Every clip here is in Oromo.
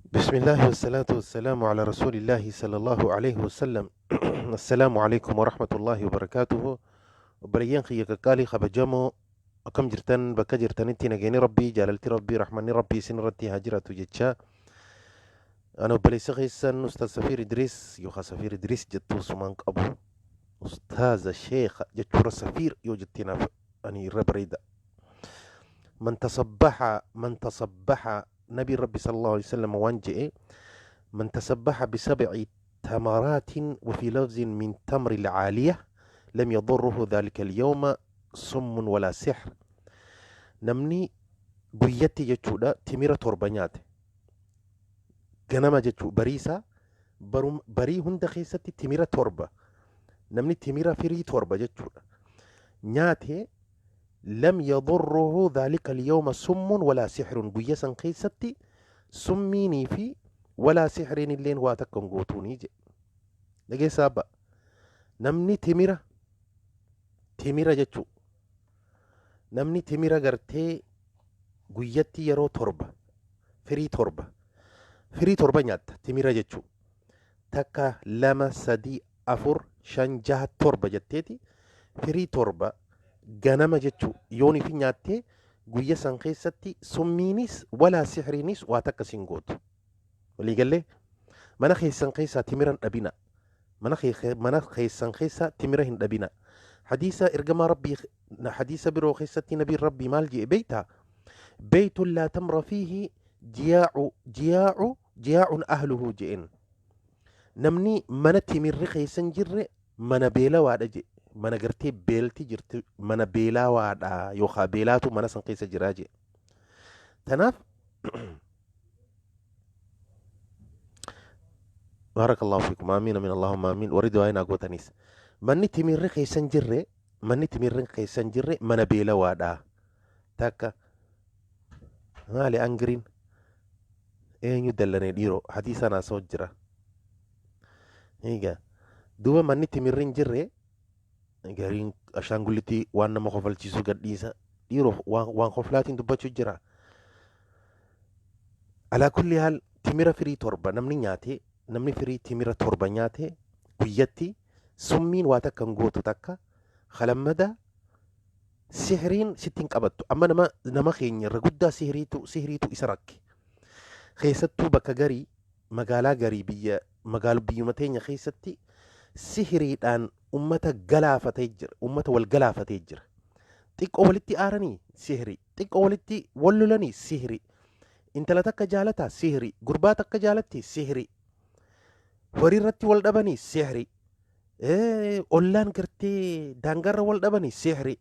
بسم الله والصلاة والسلام على رسول الله صلى الله عليه وسلم. السلام عليكم ورحمة الله وبركاته. Obboleeyyan kiyya qaqqaalii kabajamoo, akkam jirtan? Bakka jirtanitti nageenyi Rabbii, jaalalti Rabbii, rahmanni Rabbii isin irratti haa jiraatu jecha, ana obboleessa keessan Ustaaz Safiir Idriis, yookaan Safiir Idriis jettuu sumaan qabu, Ustaaza Sheekha jechuudha. Safiir yoo jettee naaf ani irra bareeda. Man tasabbaha, man tasabbaha, nabiin Rabbi sallallahu alaihi wasallam waan je'e: man tasabbaha bisab'i tamaraatin wa fi lafzin min tamri alcaaliya lam yadurruhu dhalika alyawma summun wala sihr. Namni guyyatti jechuudha timira 7 nyaate ganama jechuu bariisaa barii hunda keessatti timira 7, namni timira firii 7 jechuudha nyaate, lam yadurruhu dhalika alyawma summun wala sihrun, guyya san keessatti summiinii fi walaa sihriin illeen waa takka hin gootuunii jedhe. Dhageessaa abba, namni timira jechuu, namni timira gartee guyyatti yeroo 7 firii 7, firii 7 nyaatta timira jechuu, 1, 2, 3, 4, 5, 6, 7 jetteeti firii 7 ganama jechuu yoonii fi nyaattee, guyya san keessatti summiinis walaa sihriinis waa takka sin gootu. Waliigallee? Mana keessan keessaa timira hin dhabina. Mana keessan keessaa timira hin dhabina. Hadiisa ergamaa Rabbii, hadiisa biroo keessatti nabiin Rabbii maal jedhe beektaa? Beeytun laa tamra fiihi jiyaa'u jiyaa'u jiyaa'un ahluhu jedheen. Namni mana timirri keessa hin jirre mana beelawaadha jedhe. Mana gartee beelti jirti, mana beelawaadha yookaan beelaatu mana san keessa jiraa jedhe. Tanaaf baarakallahu fiikum, amiin amiin, allahumma amiin. Warri du'aa naa gootanis, manni timirri keessa hin jirre, manni timirri keessa hin jirre mana beelawaadha. Takka maali angiriin eenyu dallanee dhiiroo hadiisa naasoo jira. Egaa duuba manni timirri hin jirre, gariin ashaangullitti waan nama kofalchiisu gadhiisa dhiiroo, waan koflaatiin dubbachuu jira. Alaa kulli haal, timira firii 7 namni nyaate, namni firii timira 7 nyaate guyyatti, summiin waa takka hin gootu. Takka kalammada sihriin sitti hin qabattu. Amma nama keenya irra guddaa sihriitu isa rakke. Keessattuu bakka garii, magaalaa garii, biyya magaalu biyyuma teenya keessatti sihriidhaan ummata galaafatee jira, ummata wal galaafatee jira. Xiqqoo walitti aaranii sihrii, xiqqoo walitti wal lolanii sihrii, intala takka jaalataa sihrii, gurbaa takka jaalatti sihrii, horii irratti wal dhabanii sihrii, ollaan gartee daangarra wal dhabanii sihrii.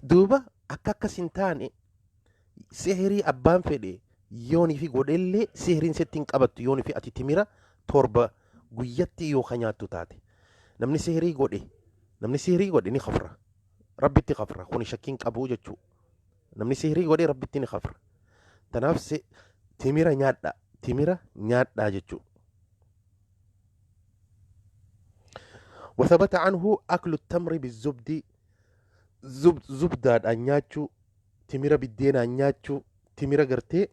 Duuba akka akkas hin taane, sihrii abbaan fedhe yoonii fi godhellee sihriin sitti hin qabattu yoonii fi ati timira 7 guyyatti yoo ka nyaattu taate. Namni sihrii godhe, namni sihrii godhe ni kafra, Rabbitti kafra. Kuni shakkiin qabuu jechuu. Namni sihrii godhe Rabbitti ni kafra. Tanaaf timira nyaadha, timira nyaadhaa jechuu. وثبت عنه أكل التمر بالزبد، zubdaadhaan nyaachuu, timira biddeenaan nyaachuu, timira gartee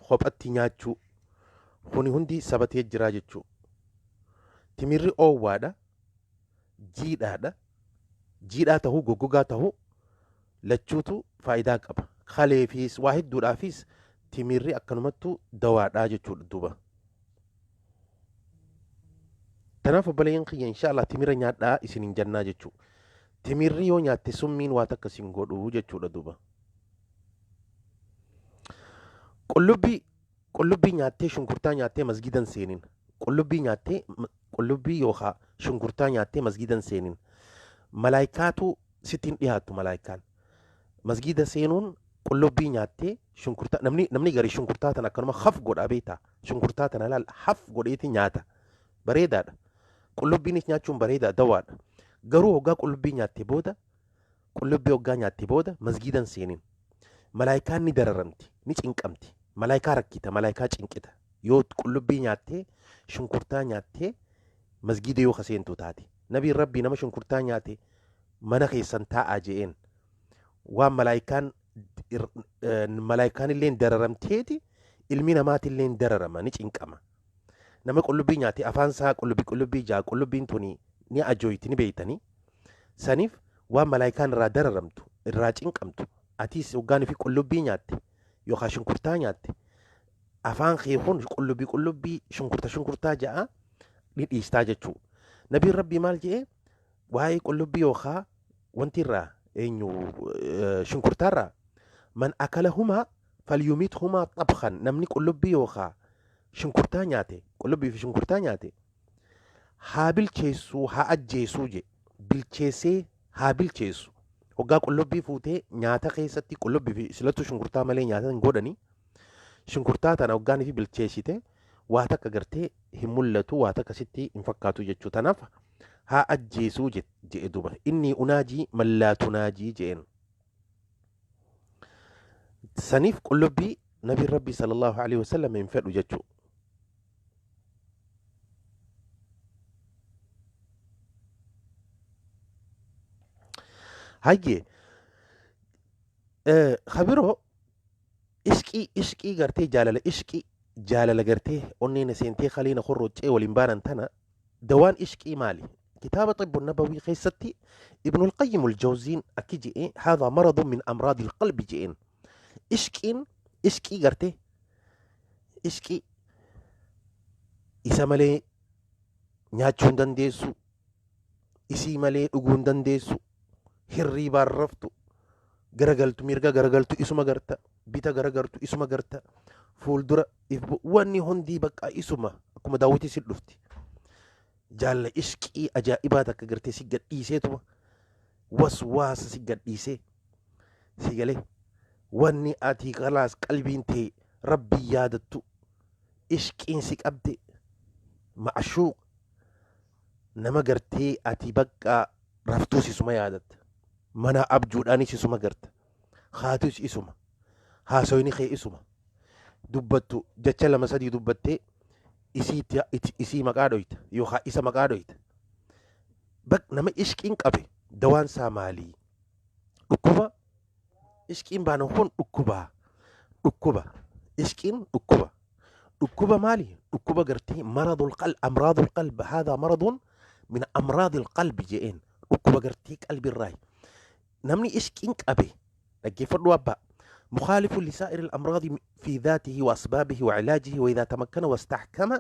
kophatti nyaachuu, kuni hundi sabatee jiraa jechuu. Timirri oowwaadha, jiidhaadha. Jiidhaa tahuu, goggogaa tahuu, lachuutu faayidaa qaba. Kaleefis waa hedduudhaafis timirri akkanumattu dawaadha jechuudha duuba. Tanaaf obboleeyyan kiyya, insha Allah timira nyaadhaa isin hin jannaa jechuu. Timirri yoo nyaatte summiin waa takka sin godhu jechuudha duuba. Qullubbii nyaattee, shunkurtaa nyaattee masgidan seenin. Qullubbii nyaattee, qullubbii yookaa shunkurtaa nyaattee masgidan seenin. Malaayikaatu sitti hin dhiyaattu malaayikaan. Masgida seenuun qullubbii nyaattee, shunkurtaa, namni garii shunkurtaa tana akkanuma haf godha beektaa. Shunkurtaa tana laal haf godheeti nyaata. Bareedaadha. Qullubbiinis nyaachuun bareedaa, dawaadha. Garuu hoggaa qullubbii nyaatte booda, qullubbii hoggaa nyaatte booda masgidan seenin. Malaayikaan ni dararamti, ni cinqamti. Malaayikaa rakkita, malaayikaa cinqita. Yoo qullubbii nyaattee, shunkurtaa nyaattee masgida yoo kaseentu taate. Nabiin Rabbii nama shunkurtaa nyaate mana keessan taa'aa je'een. Waan malaayikaan Malaayikaan illee dararamteeti, ilmi namaatillee dararama, ni cinqama. Nama qullubbii nyaate afaan isaa qullubbii qullubbii jaa, qullubbiin tuni ni ajooyti, ni beeytanii. Saniif waan malaayikaan irraa dararamtu, irraa cinqamtu, atiis hoggaan fi qullubbii nyaatte yookaan shunkurtaa nyaatte, afaan kee kun qullubbii qullubbii, shunkurta shunkurtaa ja'a, ni dhiistaa jechuu. Nabiin Rabbii maal jedhee waa'ee qullubbii yookaan wanti irraa eenyu shunkurtaarraa? Man akalahumaa falyumithumaa xabkan. Namni qullubbii yookaan shunkurtaa nyaate, qullubbii fi shunkurtaa nyaate, haa bilcheessuu, haa ajjeesuu je, bilcheessee haa bilcheessu. Hoggaa qullubbii fuutee nyaata keessatti, qullubbii fi silattuu shunkurtaa malee nyaata hin godhanii, shunkurtaa tana hoggaanii fi bilcheessite waa takka gartee hin mul'atu, waa takka sitti hin fakkaatu jechuu. Tanaaf haa ajjeesuu jedhe duuba. Inni unaajii mallaa tunaajii je'een. Saniif qullubbii nabiin Rabbii sallallahu alaihi wasallam hin fedhu jechuu. Hayyee, kabiroo ishqii, ishqii gartee jaalala, ishqii jaalala gartee onneen seentee kaliina korroccee waliin baanan tana, dawaan ishqii maali? Kitaaba Xibbu Nabawii keessatti Ibnul Qayyim Aljawziin akki je'e: haadha maradun min amraadil qalbi je'een. Ishqiin, ishqii gartee ishqii isa malee nyaachuu hin dandeessu, isii malee dhuguu hin dandeessu, hirriibaan raftu, garagaltu mirga garagaltu isuma garta, bita garagartu isuma garta, fuuldura wanni hundii bakka isuma akkuma daawwitii si dhufti. Jaalla ishqii ajaa'ibaa takka gartee si gadhiiseetuma waswaasa si gadhiisee si galee, wanni ati kalaas qalbiin tee Rabbii yaadattu, ishqiin si qabde, ma'ashuuq nama gartee ati bakka raftuus isuma yaadatta, mana abjuudhaanis isuma garta, haatus isuma, haasoyni kee isuma dubbattu, jecha lama sadii dubbattee isii maqaa dhoyta yookaan isa maqaa dhoyta. Bak nama ishqiin qabe dawaan isaa maalii? Dhukkuba ishqiin baana kun dhukkuba, dhukkuba ishqiin dhukkuba, dhukkuba maali? Dhukkuba gartee maradul qalb, amraadul qalb, haadaa maradun min amraadil qalbi je'een. Dhukkuba gartee qalbirraa namni ishqiin qabe, dhaggeeffadhu abbaa, مخالف لسائر الأمراض في ذاته وأسبابه وعلاجه، وإذا تمكن واستحكم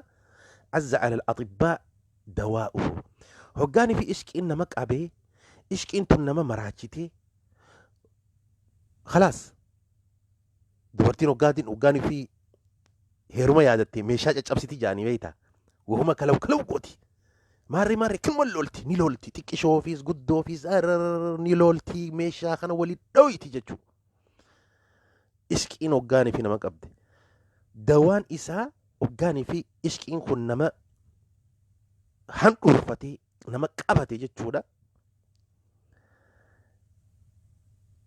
عز على الأطباء دواؤه. هقاني في إشك إنما قبي إشك إنتو نما مراجتي خلاص. Dubartiin hoggaatiin hoggaanii fi heeruma yaadatte meeshaa caccabsiti jaanii beeyta. Wahuma kalaw kalaw gooti. Maarree maarree kilma lolti, ni lolti, xiqqishoofiis guddoofiis ni lolti, meeshaa kana waliin dhoyti jechuudha. Ishqiin hoggaanii fi nama qabde. Dawaan isaa hoggaanii fi ishqiin kun nama handhuurfatee nama qabate jechuudha.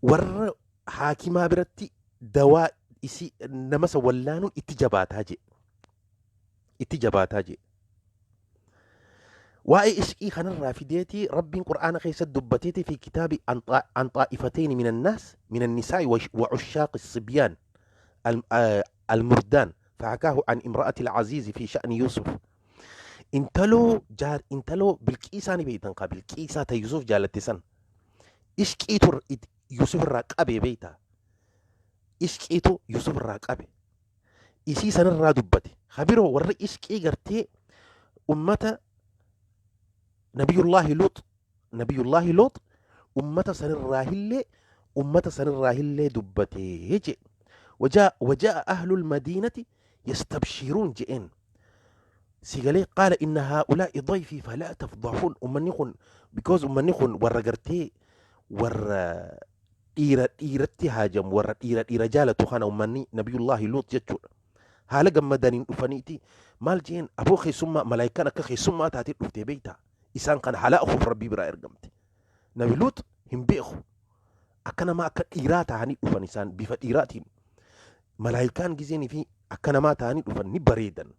Warra haakimaa biratti dawaa isii nama san wallaanuun itti jabaataa jee. Itti jabaataa jee. Waa'ee ishqii kanarraa fideetii Rabbiin Qur'aana keessatti dubbateetii fi kitaabi an xaa'ifatayni min annaas min annisaa'i wa cushaaqi sibyaan almurdaan فحكاه عن امرأة العزيز في شأن يوسف. Intaloo jaar, intaloo Bilqiisaa ni beeytan kaa, Bilqiisaa ta Yusuf jaalatte san, ishqiitu Yusuf irraa qabe beeyta, ishqiitu Yusuf irraa qabe, isii sanirraa dubbate. Habiroo warra ishqii gartee ummata Nabiyullaahi Luux, Nabiyullaahi Luux ummata sanirraa hillee, ummata sanirraa hillee dubbatee je. وجاء أهل المدينة يستبشرون جئن سيقالي قال إن هؤلاء ضيفي فلا تفضحون. أمني خن because أمني خن ورا قرتي ورا dhiira dhiiratti haajamu, warra dhiira dhiira jaalatu kana, ummanni Nabiyullaahi Luut jechuudha. Haala gammadaniin dhufaniiti maal jeen? Aboo keessummaa, malaayikaan akka keessummaa taatee dhuftee beeyta, isaan kana haala afuuf Rabbii biraa ergamte. Nabi Luut hin beeku, akka namaa akka dhiiraa ta'anii dhufan, isaan bifa dhiiraatiin. Malaayikaan gizeenii fi akka namaa ta'anii dhufan ni bareedan,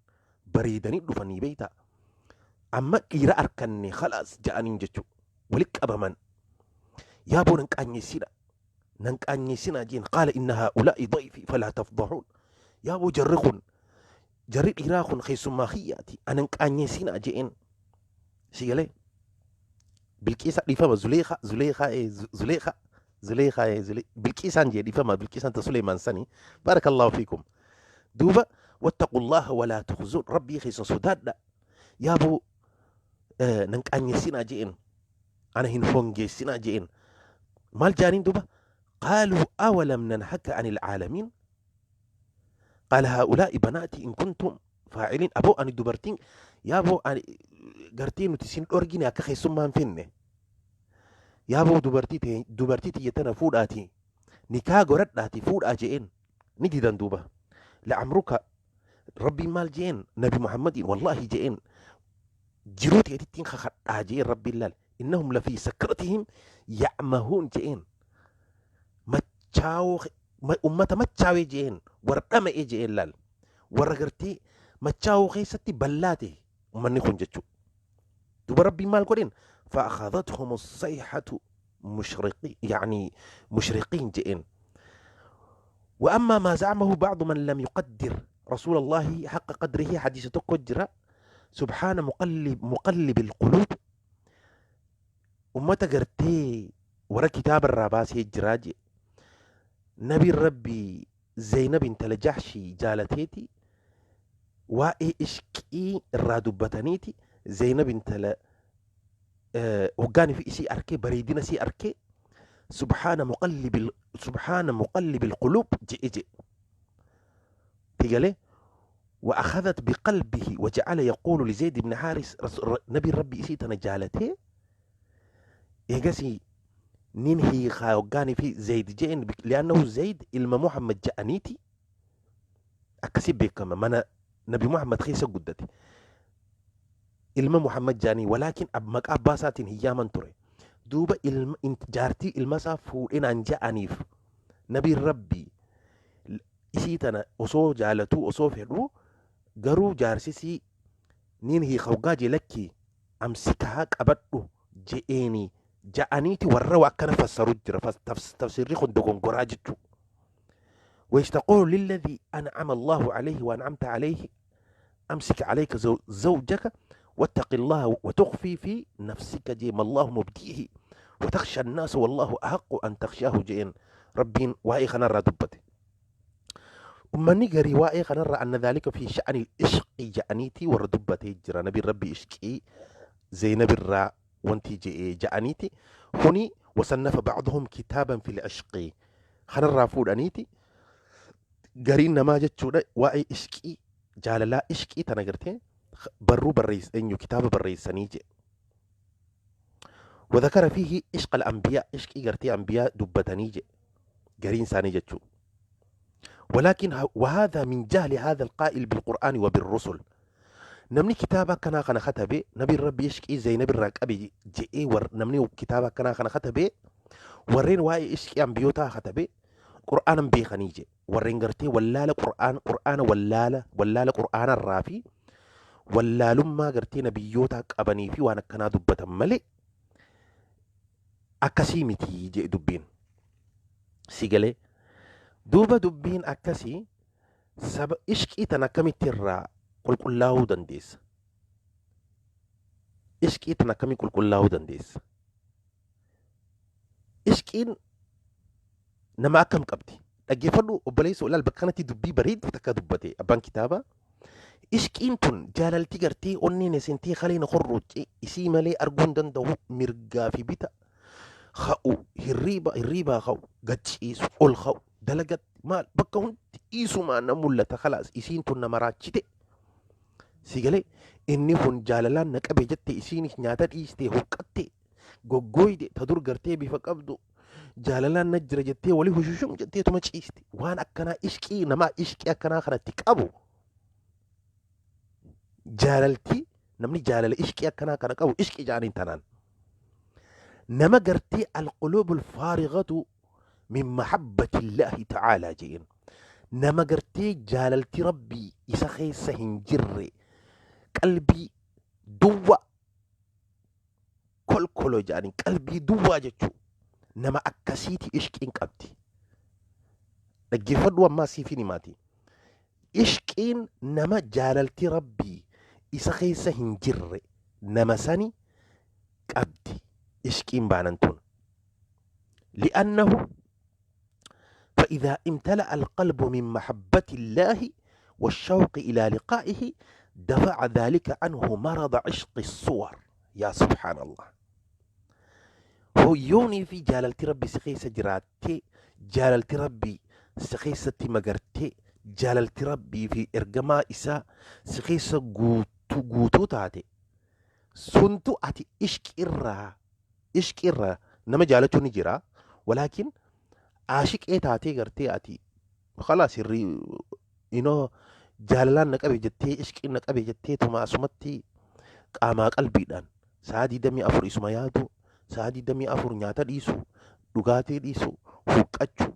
bareedanii dhufanii beeyta. Amma dhiira arkanne khalaas ja'aniin jechuudha. Walitti qabaman, yaa boonan qaanyeessidha. Nan qaanyeessinaa jeen. Qaala inna haa'ulaa'i dayfii falaa tafdahuun. Yaa boo, jarri kun, jarri dhiiraa kun keessummaa kiyyaati, anan qaanyeessinaa jeen. Si galee? Bilqiisa, dhiifama, Zuleekaa, Zuleekaa, Zuleekaa, Zuleekaa, Bilqiisaan jee, dhiifama, Bilqiisaan ta Suleemaan sanii. Barakallahu fiikum. Duuba wattaqullaha walaa tukhzuun, rabbii keessan sodaadha. Yaa boo, nan qaanyeessinaa jeen, ana hin hongeessinaa jeen. Maal jaaniin duuba? Qaaluu awalam nanhaka anil caalamiin, qaala haa'ulaa'i banaatii in kuntum faa'iliin. Aboo, ani dubartiin, yaa boo, ani gartee nuti sin dhorgine akka keessummaa hin finne. Yaa boo, dubartii tee, dubartii tiyya tana fuudhaatii nikaa godhadhaatii fuudhaa je'een. Ni didan. Duuba la'amruka, rabbiin maal je'een Nabi Muhammadiin? Wallaahi je'een, jiruu teetittiin kakadhaa je'een rabbiin. Laal, innahum lafii sakratihim ya'mahuun je'een. Machaawoo, ummata machaawee je'een, warra dhama'ee je'een. Laal, warra gartee machaawoo keessatti ballaate ummanni kun jechuu. Duuba rabbiin maal godheen? فأخذتهم الصيحة مشرقي، يعني مشرقين جئين. وأما ما زعمه بعض من لم يقدر رسول الله حق قدره، حديث تكجرة، سبحان مقلب القلوب. Ummata gartee warra kitaaba irraa baasee jiraa je. Nabi rabbi Zaynab intala Jahshii jaalateeti, waa'ee ishqii irraa dubbataniiti. Zaynab intala hoggaanii fi isii arkee, bareedina isii arkee, سبحان مقلب القلوب je'e je'e تيجالي. وأخذت بقلبه وجعل يقول لزيد بن حارث، نبي ربي إسي تنا جالته، إيجاسي ننهي خاوغاني في زيد جين، لأنه زيد ilma محمد جأنيتي akkasi beekama. Mana Nabi Muhammad keessa guddate, ilma Muhammad jaanii, walaakin maqaa abbaa isaatiin hin yaaman ture. Duuba ilma jaartii ilma isaa fuudhinaan ja'aniif, nabiin rabbii isii tana osoo jaalatuu, osoo fedhuu, garuu jaarsisii niin hiika hoggaa jee, lakkii, amsikaa qabadhu je'eeni ja'aniiti. Warra waa akkana fassaru jira. Tafsirri kun dogongoraa jechuu. وإذ تقول للذي أنعم الله عليه وأنعمت عليه أمسك عليك زوجك واتق الله وتخفي في نفسك جي ما الله مبديه وتخشى الناس والله أحق أن تخشاه جين. ربين waa'ee kanarraa dubbate. Ummanni garii waa'ee kanarraa أن ذلك في شأن العشق ja'aniiti warra dubbatee jira. Nabi rabbi ishqii Zeynab irraa wanti je'ee ja'aniiti kuni. وصنف بعضهم كتابا في العشق kanarraa fuudhaniiti gariin namaa jechuudha. Waa'ee ishqii, jaalalaa, ishqii tana gartee barruu barreess, eenyu, kitaaba barreessanii jedhe. وذكر فيه عشق الأنبياء، ishqii gartee أنبياء dubbatanii jedhe gariin isaanii jechuu. ولكن وهذا من جهل هذا القائل بالقرآن وبالرسل. Namni kitaaba akkanaa kana katabe, nabi rabbi ishqii Zaynab irraa qabe je'ee, namni kitaaba akkanaa kana katabe, warreen waa'ee ishqii ambiyootaa katabe, qur'aanan beekanii je. Warreen gartee wallaala qur'aan, qur'aana wallaala, wallaala qur'aanarraa fi wallaalummaa gartee nabiyyootaa qabanii fi waan akkanaa dubbatan malee akkasii miti jee dubbiin. Si galee? Duuba dubbiin akkasii saba ishqii tan akkamitti irraa qulqullaa'uu dandeessa? Ishqii tan akkamii qulqullaa'uu dandeessa? Ishqiin nama akkam qabdi? Dhaggeeffadhu obboleessa, olaal, bakka kanatti dubbii bareedduu takka dubbate abbaan kitaabaa. Ishqiin tun jaalalti gartee onneen isintee kaleen horroocce, isii malee arguu hin danda'u, mirgaa fi bita ka'u, hirriiba hirriibaa ka'u, gachiisu, ol ka'u, dalagatti, maal, bakka hundi isumaan na mul'ata. Khalaas, isiin tun nama raachite. Si galee? Inni kun jaalalaan na qabe jette, isiinis nyaata dhiiste, huqqatte, goggooyde, ta dur gartee bifa qabdu, jaalalaan na jira jettee walii hushushum jetteetuma ciiste. Waan akkanaa, ishqii namaa, ishqii akkanaa kanatti qabu, jaalalti namni jaalala ishqii akkanaa kana qabu, ishqii jaaniin tanaan nama gartee القلوب الفارغة من محبة الله تعالى jeen. Nama gartee jaalalti rabbii isa keessa hin jirre, qalbii duwwa kolkolo jedhanii, qalbii duwwaa jechuu. Nama akkasiiti ishqiin qabdi. Dhaggeeffadhu ammaa siifin himaati. Ishqiin nama jaalalti Rabbii isa keessa hin jirre nama sani qabdi ishqiin baanan tun. Li'annahu فإذا امتلأ القلب من محبة الله والشوق إلى لقائه دفع ذلك عنه مرض عشق الصور. يا سبحان الله. هو يوني في جاللتي ربي سخيسة جراتي، جاللتي ربي سخيسة مقرتي، جاللتي ربي في إرقما إسا سخيسة قوتو قوتو تاتي. سنتو أتي إشك إرّا، إشك إرّا نما جالتو نجرا، ولكن عاشق إيه تاتي قرتي أتي خلاص الري إنه جاللان نقبي جتي إشك نقبي جتي تما أسمتي قاما قلبي دان سادي دمي أفر إسما يادو سادي دمي أفر نياتا ديسو دغاتي ديسو فوقاتشو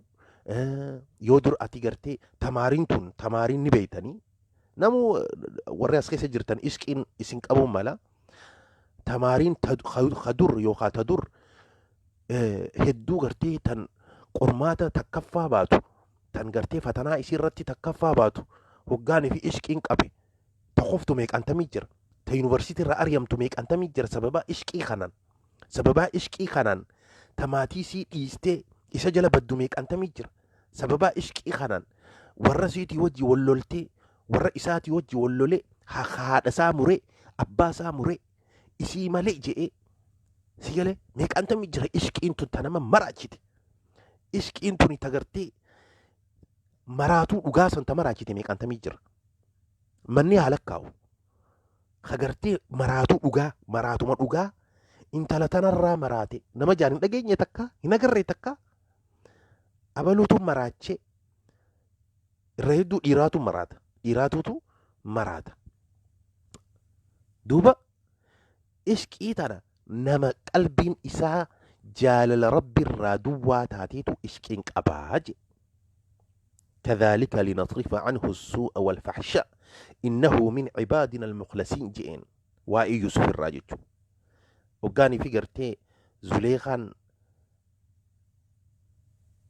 يودر أتي قرتي تمارين تون تمارين نبيتني نمو ورّي أسخيس جرتن إشك إن إسنك أبو مالا تمارين خدر يوخا تدر هدو قرتي تن qormaata takkaffaa baatu tan gartee fatanaa isii irratti takkaffaa baatu hoggaanii fi ishqiin qabe ta qoftu meeqantamii jira ta yuunivarsiitii irraa ari'amtu meeqantamii jira sababaa ishqii kanaan sababaa ishqii kanaan ta maatii isii dhiistee isa jala baddu meeqantamii jira sababaa ishqii kanaan warra isiitii wajji wal loltee warra isaatii wajji wal lolee haadha isaa muree abbaa isaa muree isii malee je'ee si galee meeqantamii jira ishqiin tun ta nama maraachite. Ishqiin tuni tagartee maraatuu dhugaa san ta maraachite meeqantamii jira. Manni haa lakkaa'u. Kagartee maraatuu dhugaa maraatuma dhugaa intala tanarraa maraate nama jaan hin dhageenye takka hin agarree takka abaluutu maraachee irra hedduu dhiiraatu maraata. Dhiiraatutu maraata. Duuba ishqii tana nama qalbiin isaa jaalala Rabbi irraa duwwaa taateetu ishqiin qabaa jedhe. كذلك لنصرف عنه السوء والفحشاء إنه من عبادنا المخلصين جئين واي يوسف الراجج وقاني في قرتي زليخان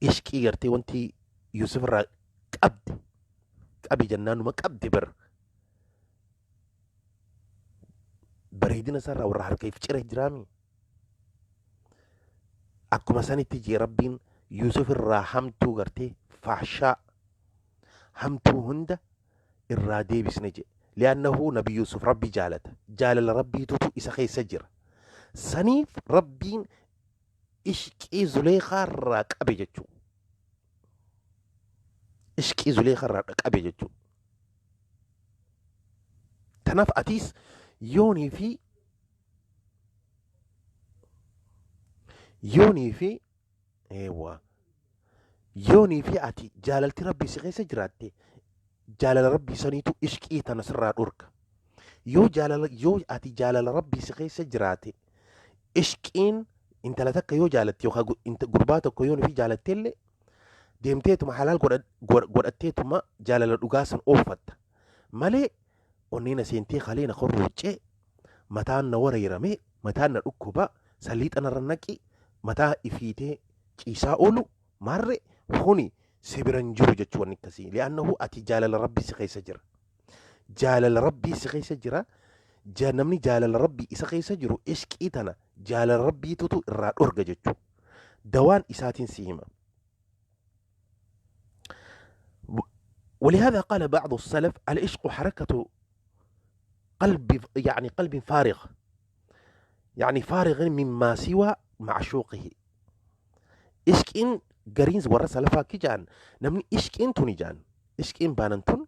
ishqii gartee wanti Yusuf irraa qabde qabi jennaanuma qabde bar bareedina isaarraa warra harka if cire jiraami akkuma sanitti jee Rabbiin Yusuf irraa hamtuu gartee fahshaa hamtuu hunda irraa deebisne jee li'annahu nabi Yusuf Rabbi jaalata jaalala Rabbiitutu isa keessa jira saniif Rabbiin ishqii Zuleekaa irraa qabe jechuu ishqii Zuleekaa irraa qabe jechuu tanaaf atiis yoonii fi eewwa yoonii fi ati jaalalti Rabbii si keessa jiraatte jaalala Rabbii saniitu ishqii tana sirraa dhorka. Yoo jaalala yoo ati jaalala Rabbii si keessa jiraate ishqiin intala takka yoo jaalatte yookaan gurbaa tokko yoo fi jaalatteellee deemteetuma halaal godhatteetuma jaalala dhugaa san ooffatta malee onneen seentee kalee na korruuccee mataan na wareerame mataan na dhukkuba saliixa narra naqi mataa ifiitee ciisaa oolu maarre kuni si bira hin jiru jechuu wanni akkasii li'annahu ati jaalala Rabbii si keessa jira jaalala Rabbii si keessa jira. Namni jaalala Rabbii isa keessa jiru ishqii tana jaalala Rabbiitutu irraa dhorga jechuu dawaan isaatiin si hima. ولهذا قال بعض السلف العشق حركة قلب يعني قلب فارغ يعني فارغ مما سوى معشوقه. Ishqiin gariin warra salafaa akki ja'an namni ishqiin tuni ja'an ishqiin baanantun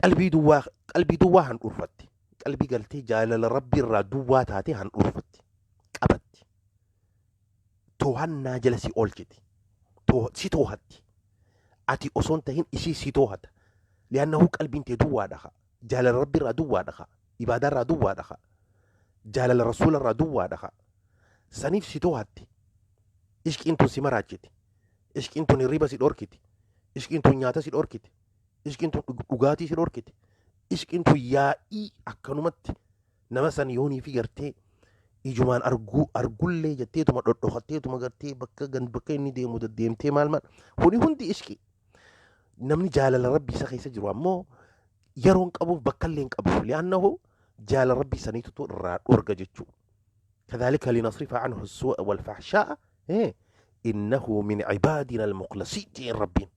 qalbii duwwaa qalbii duwwaa handhuurfatti qalbii galtee jaalala Rabbii irraa duwwaa taatee handhuurfatti qabatti toohannaa jala si oolchiti si toohatti ati osoo hin tahin isii si toohata li'annahu qalbiin tee duwwaadha jaalala Rabbii irraa duwwaadha ibaadaa irraa duwwaadha jaalala rasuula irraa duwwaadha saniif si toohatti. Ishqiin tun si maraachiti, ishqiin tun hirriba si dhorkiti, ishqiin tun nyaata si dhorkiti, ishqiin tun dhugaatii si dhorkiti, ishqiin tun yaa'ii akkanumatti nama san yoonii fi gartee Ijumaan arguu argullee jetteetuma dhodhokatteetuma gartee bakka bakka inni deemu deddeemtee maal maal kuni hundi ishqi. Namni jaalala rabbii isa keessa jiru ammoo yeroo hin qabuuf bakka illee hin qabuuf li'annahu jaalala rabbii saniitutu irraa dhorga jechuudha. كذلك لنصرف عنه السوء والفحشاء إيه؟ إنه من عبادنا المخلصين جين ربين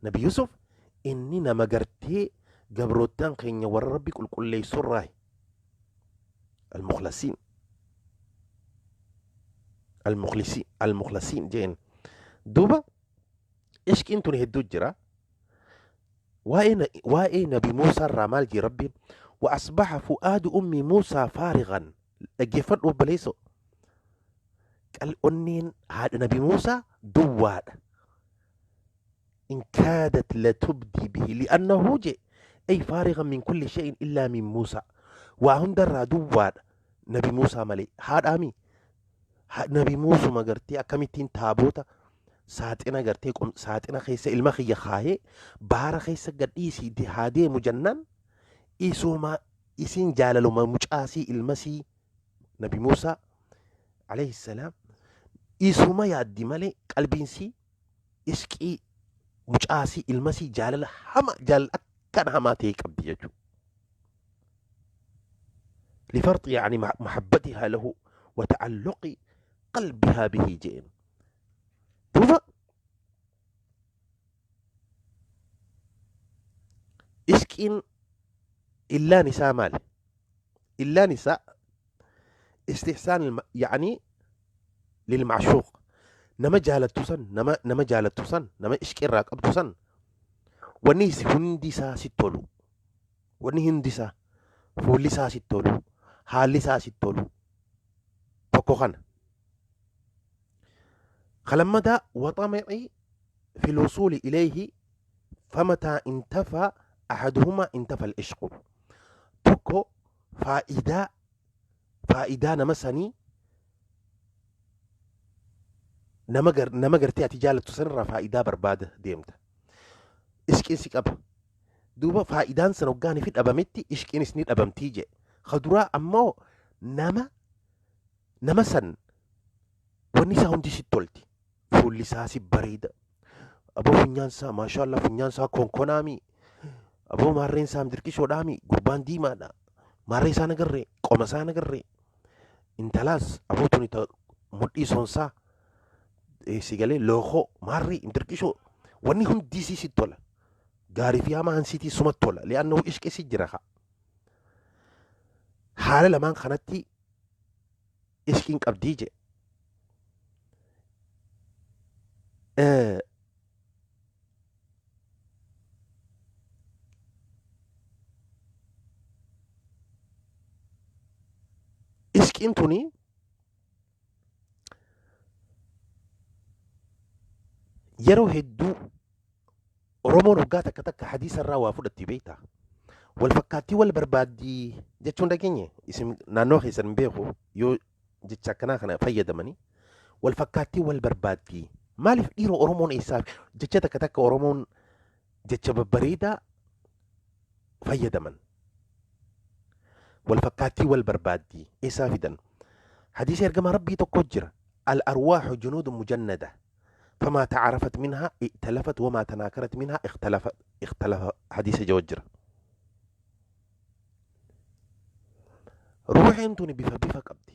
نبي يوسف إني نما قرتي قبروتان خين ور ربي كل كل يسراي المخلصين المخلصين المخلصين جين دوبا إيش كنتو نهدو جرا وإيه نبي موسى الرمال جي ربي وأصبح فؤاد أم موسى فارغا dhaggeeffadhu obboleessoo. Onneen haadha Nabi Muusaa duwwaadha. In kaadat latubdii bihi li'annahu je ay faarigan min kulli shay'in illaa min Muusaa. Waa hundarraa duwwaadha Nabi Muusaa malee. Haadhaami Nabi Muusuma gartee akkamittiin taaboota saaxina gartee saaxina keessa ilma kiyya kaayee baara keessa gadhiisii haa deemu jennaan isuma isiin jaalaluma mucaasii ilmasii Nabi Muusaa alayhi salaam isuma yaaddi malee qalbiinsii isqii mucaasii ilmasii jaalala hama jaalala akkaan hamaa ta'e qabdi jechuudha. لفرط يعني محبتها له وتعلق قلبها به جئن دوبا إسكين إلا نساء مال إلا نساء استحسان يعني للمعشوق نما جالتو سن نما جالتو سن نما إشكي راقبتو سن ونيس هندي سا ستولو وني هندي سا فولي سا ستولو حالي سا ستولو tokko kana. Kalammadaa وطمعي في الوصول إليه فمتى انتفى أحدهما انتفى العشق. Tokko faayidaa nama sanii nama gartee ati jaalattu sanirraa faayidaa barbaada deemta. Ishqiin si qaba. Duuba faayidaan san hoggaanii fi dhabametti ishqiinis ni dhabamtii jedhe. Kaduraa ammoo nama san wanni isaa hundi sitti tolti. Fuulli isaa si bareeda. Aboo funyaan isaa maashaallah funyaan isaa konkonaami. Aboo maarreen isaa dirqishoodhaami. Gurbaan diimaadha. Maarree isaa nagarree qoma isaa nagarree. Intalaas aboo tuni mudhii soonsaa si galee lookoo maarree dirqishoo wanni hundi si tola. Gaarii fi hamaan sitii sumatti tola. Li'aannahu ishqee si jira haa. Haala lamaan kanatti ishqiin qabdii jedhe. Ishqiin tuni yeroo hedduu Oromoon waggaa takka takka hadiisa irraa waa fudhatti beektaa. Wal fakkaattii wal barbaaddii jechuun dhageenye isin naannoo keessan hin beeku yoo jecha akkanaa kana fayyadamanii wal fakkaattii wal barbaaddii maaliif dhiiroo Oromoon eessaa jecha takka takka Oromoon jecha babbareedaa fayyadaman wal fakkaattii wal barbaaddii eessaa fidan hadiisa ergamaa rabbii tokko jira al arwaaxu junuudun mujannada فما تعرفت منها ائتلفت وما تناكرت منها اختلفت اختلف حديث جوجر ruuxeen tuni bifa bifa qabdi.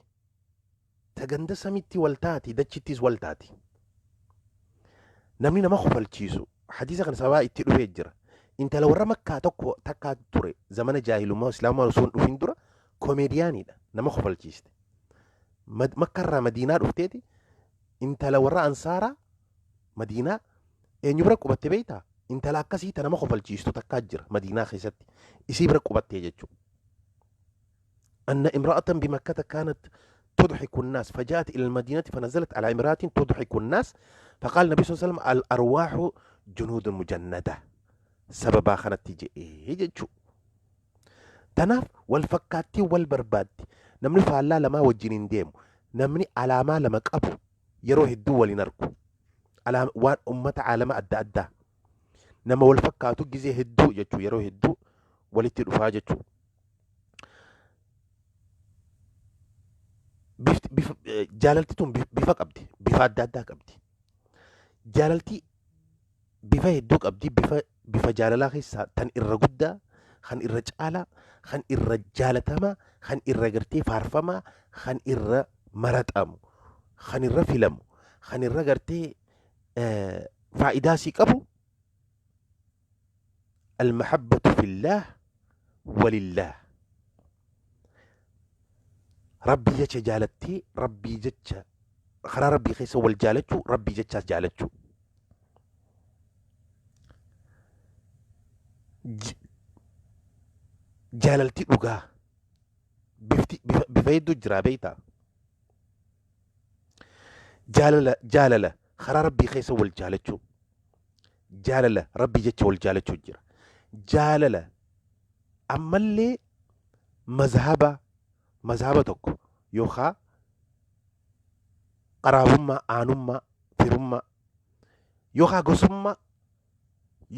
Ta ganda samitti wal taati dachittis wal taati. Namni nama kofalchiisu hadiisa kana sababa itti dhufee jira. Intala warra makkaa tokko takkaa ture zamana jaahilummaa islaamaa osoo hin dhufin dura komeediyaaniidha nama kofalchiiste. Makkarraa Madiinaa dhufteeti intala warra ansaaraa Madiinaa eenyu bira qubatte beektaa? Intala akkasii ta nama kofalchiistu takkaa jira Madiinaa keessatti isii bira qubattee jechuudha. أن امرأة بمكة كانت تضحك الناس فجاءت إلى المدينة فنزلت على امرأة تضحك الناس فقال النبي صلى الله عليه وسلم الأرواح جنود مجندة سببا خانت تيجي إيه تناف والفكاتي والبرباد نمني فعلا لما وجنين ديمو نمني على ما لما قبو يروح الدول نركو على أمة عالم أدى أدى نما والفكاتو جزي هدو جتشو يروح الدو ولتي رفا جتشو. Bifti bifa jaalalti tun bifa qabdi. Bifa adda addaa qabdi. Jaalalti bifa hedduu qabdi. Bifa jaalalaa keessaa tan irra guddaa, kan irra caalaa, kan irra jaalatamaa, kan irra gartee faarfamaa, kan irra maraxamu, kan irra filamu, kan irra gartee faayidaa sii qabu المحبة في الله ولله. Rabbii jecha jaalattee, rabbii jecha karaa rabbii keessa wal jaalachuu, rabbii jechaas jaalachuu. Jaalalti dhugaa bifti bifa hedduu jira beektaa. Jaalala karaa rabbii keessa wal jaalachuu. Jaalala rabbii jecha wal jaalachuu jira. Jaalala ammallee mazhaba tokko yookaan qaraabummaa, aanummaa, firummaa yookaan gosummaa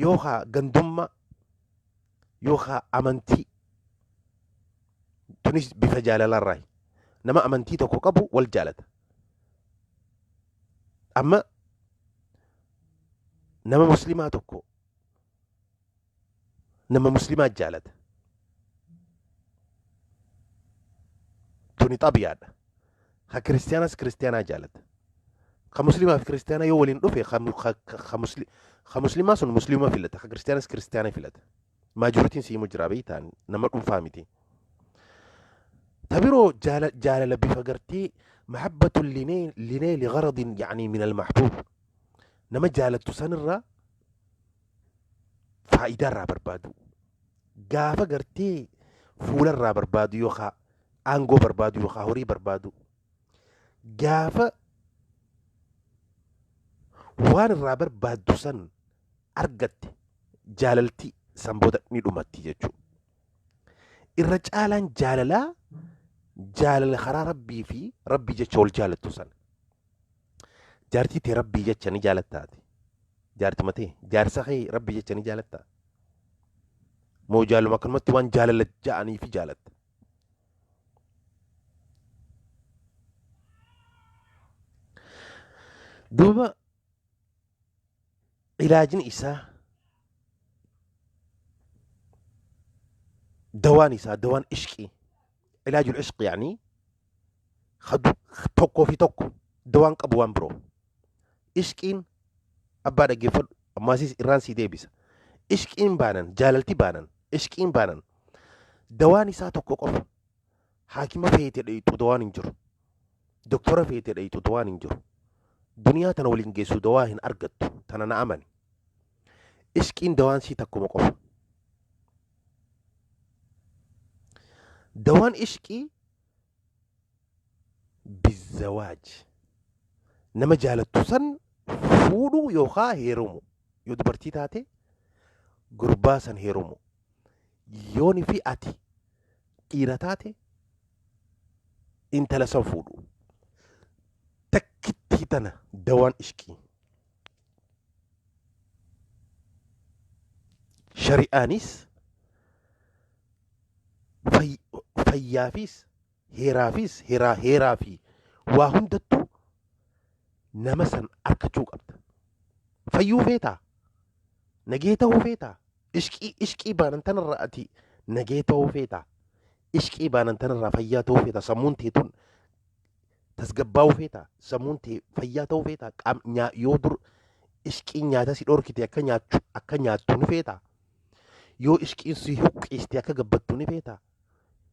yookaan gandummaa yookaan amantii, tunis bifa jaalalarraayi. Nama amantii tokko qabu wal jaalata. Amma nama muslimaa tokko nama muslimaa jaalata. Tuni xabiyaadha. Ka kiristiyaanas kiristiyaanaa jaalata. Ka muslimaa fi kiristiyaanaa yoo waliin dhufe, ka muslimaa sun muslima filata. Ka kiristiyaanas kiristiyaana filata. Majorityn siimu jira beektaa, nama dhuunfaa miti. Ta biroo jaalala bifa gartee محبة لنيل غرض يعني من المحبوب. Nama jaalattu sanirraa faayidaa irraa barbaadu. Gaafa gartee fuula irraa barbaadu yookaan aangoo barbaadu yookaan horii barbaadu. Gaafa waan irraa barbaaddu san argatte, jaalalti san booda ni dhumatti jechuudha. Irra caalaan jaalalaa jaalala karaa rabbii fi rabbii jecha wal jaalattu san. Jaartii tee rabbii jecha ni jaalattaati. Jaartii matee jaarsa kee rabbii jecha ni jaalattaa? Moo jaaluma akkanumatti waan jaalala ja'anii fi jaalatta? Duuba ilaajni isaa, dawaan isaa, dawaan ishqii, علاج العشق يعني tokkoo fi tokko dawaan qabu waan biroo. Ishqiin abbaa dhaggeeffadhu, ammaasiis irraan sii deebisa. Ishqiin baanan, jaalalti baanan, ishqiin baanan, dawaan isaa tokko qofa. Haakima feete dheeyxu dawaan hin jiru. Doktora feete dheeyxu dawaan hin jiru. Duniyaa tana waliin geessu dawaa hin argattu, tana na amani. Ishqiin dawaan sii takkuma qofa. Dawaan ishqii بالزواج. Nama jaalattu san fuudhuu yookaan heerumu. Yoo dubartii taate gurbaa san heerumu. Yooni fi ati dhiira taate intala san fuudhu. Takkittii tana dawaan ishqii. Shari'aanis fayyaafis heeraafis heeraa fi waa hundattuu nama san arkachuu qabda. Fayyuu feetaa? Nagee ta'uu feetaa? Ishqii baanan tanarraa ati nagee ta'uu feetaa? Ishqii baanan tanarraa fayyaa ta'uu feetaa? Sammuun teetun tasgabbaa'uu feetaa? Sammuun tee fayyaa ta'uu feetaa? Qaam yoo dur ishqiin nyaata si dhorkite akka nyaattu ni feetaa? Yoo ishqiin si huqqiste akka gabbattu ni feetaa?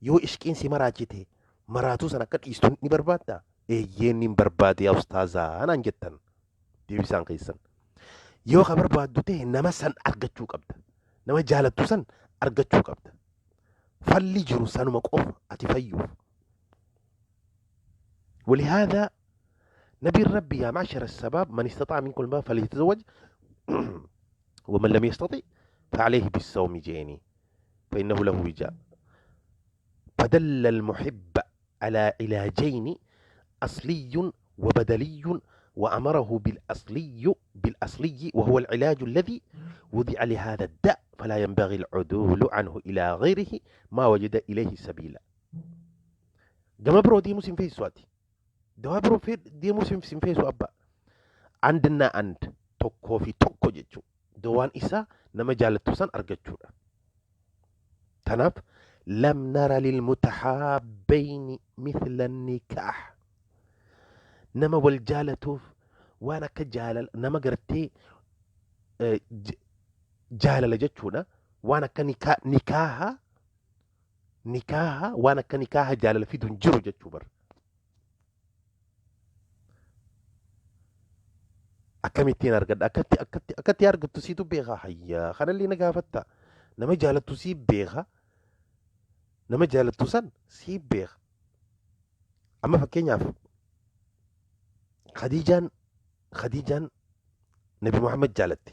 Yoo ishqiin si maraachite maraatuu san akka dhiistu ni barbaaddaa? Eeyyeen ni barbaade yaa ustaazaa naan jettan deebisaan keessan. Yoo ka barbaaddu ta'e nama san argachuu qabda. Nama jaalattu san argachuu qabda. Falli jiru sanuma qofa ati fayyuuf. ولهذا نبي ربي يا معشر الشباب من استطاع منكم الباءة فليتزوج ومن لم يستطع فعليه بالصوم جيني فإنه له وجاء. فدل المحب على علاجين، أصلي وبدلي، وأمره بالأصلي وهو العلاج الذي وضع لهذا الداء، فلا ينبغي العدول عنه إلى غيره ما وجد إليه سبيلا. Gama biroo deemus hin feessu ati. Dawaa biroo deemuu sin feesu abba. አንድና አንድ tokkoo fi tokko jechuudha. Dawaan isaa nama jaalattu san argachuudha. Tanaaf lam nara lilmutahaabbayni mithla nikaah. Nama wal jaalatuuf waan akka jaalala nama gartee jaalala jechuudha. Waan akka nikaaha waan akka nikaaha jaalala fidu hin jiru jechuu bara. Akkamittiin argadha? Akkatti argattu siitu beeka. Hayyaa, kanallee na gaafatta. Nama jaalattu sii beeka. Nama jaalattu san sii beeka. Amma fakkeenyaaf Khadiijaan Nabi Muhammad jaalatte.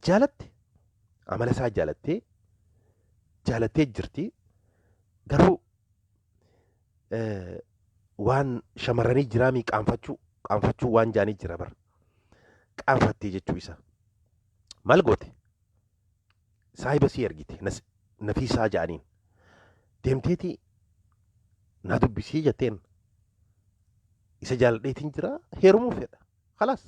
Jaalatte, amala isaa jaalattee jaalattee jirti. Garuu waan shamarranii jiraamii qaanfachuu waan jaanii jira bara. Qaanfattee jechuu isaa. Maal goote? Saahiba sii ergite, Nafiisaa ja'aniin. Deemteeti na dubbisii jetteen. Isa jaaladheetiin jira, heerumuu fedha. Khalaas.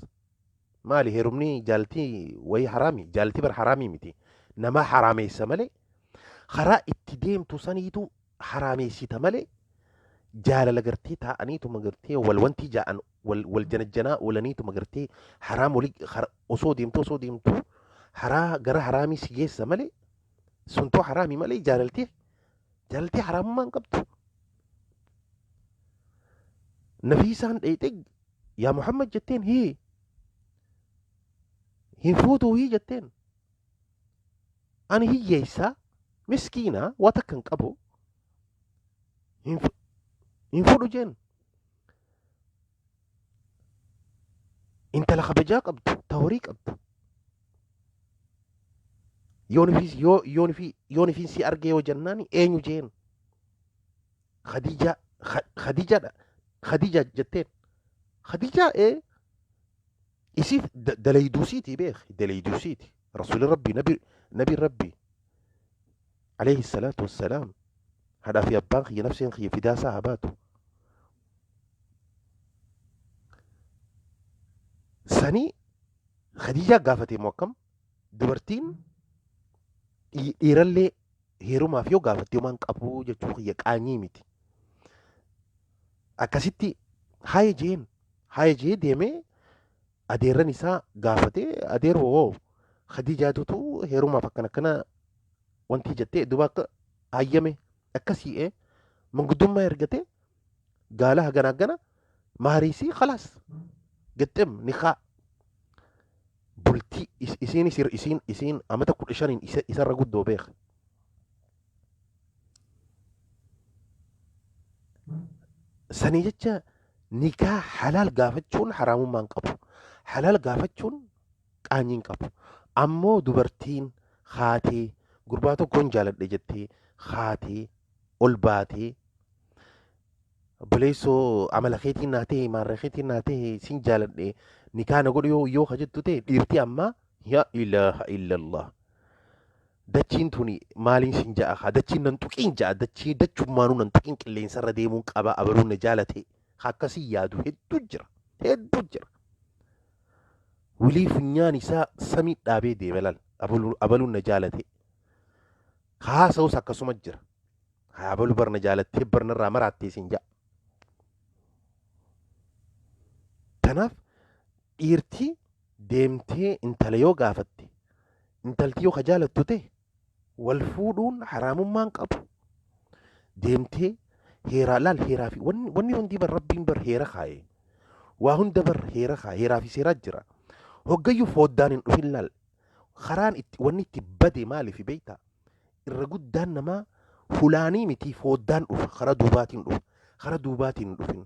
Maali heerumni jaaltii wayii haraami? Jaaltii bar haraamii miti. Nama haraameessa malee, karaa itti deemtu saniitu haraameessita malee, jaalala gartee taa'aniituma gartee wal wanti ja'an wal janajjanaa oolaniituma gartee haraam walii osoo deemtu haraa gara haraamii si geessa malee, suntoo haraamii malee jaalaltee haraamummaa hin qabdu. Nafiisaan dheeyxee yaa Muhammad jetteen, hii hin fuutuu hii jetteen, ani hiyyeessaa miskiinaa waa takka hin qabu, hin fudhu jeen. Intala kabajaa qabdu, ta horii qabdu, yoon ifiin si arge yoo jennaan eenyu jeen. Khadiijaa, Khadiijaadha, Khadiija jetteen. Khadiijaa ee isiif dalayduusiiti beek, dalayduusiiti. Rasuuli Rabbii, nabi Rabbii alayhi salaatu wassalaam, haadhaa fi abbaan kiyya nafseen kiyya fidaasaa haa baatu. Sanii Khadiijaa gaafatee moo akkam dubartiin dhiirallee heerumaaf yoo gaafatte homaan qabuu jechuu kiyya, qaanyii miti. Akkasitti haaya jeen, haaya jee deemee adeerran isaa gaafatee, adeeroo hoo Khadiijaatutu heerumaaf akkana akkana wanti jettee, duba akka hayyame akkasii manguddummaa ergatee gaala hagana hagana maariisii, khalaas gixxim nikaa bultii isiin amata 15n isarra guddoo beeka. Sanii jecha nikaa halaal gaafachuun haraamummaa hin qabu. Halaal gaafachuun qaanyii hin qabu. Ammoo dubartiin haatee gurbaa tokkoon jaaladhe jettee haatee ol baatee, obboleessoo amala keetiin naa ta'e, maarra keetiin naa ta'e, sin jaaladhe, nikaa na godhu yoo ka jettu ta'e, dhiirti ammaa yaa ilaaha illallah, dachiin tuni maaliin sin ja'a kaa, dachiin nan tuqiin ja'a, dachii dachummaanuu nan tuqiin, qilleensarra deemuun qaba, abaluun na jaalate akkasii yaadu hedduu jira, hedduu jira. Wilii funyaan isaa samii dhaabee deeme laal, abaluun na jaalate haasa'us akkasuma jira. Haa abalu barna jaalattee barnarraa maraattee sin ja'a. Kanaaf dhiirti deemtee intala yoo gaafatte, intalti yoo ka jaalattu ta'e, wal fuudhuun haraamummaan qabu. Deemtee heeraa laal, heeraa fi wanni hundi bar Rabbiin bar heera kaaye. Waa hunda bar heera kaaye, heeraa fi seeraa jira. Hoggayyuu fooddaan hin dhufin laal. Karaan itti wanni itti bade maaliif beektaa? Irra guddaan namaa fulaanii miti, fooddaan dhufa, karaa duubaatiin dhufa, karaa duubaatiin hin dhufin.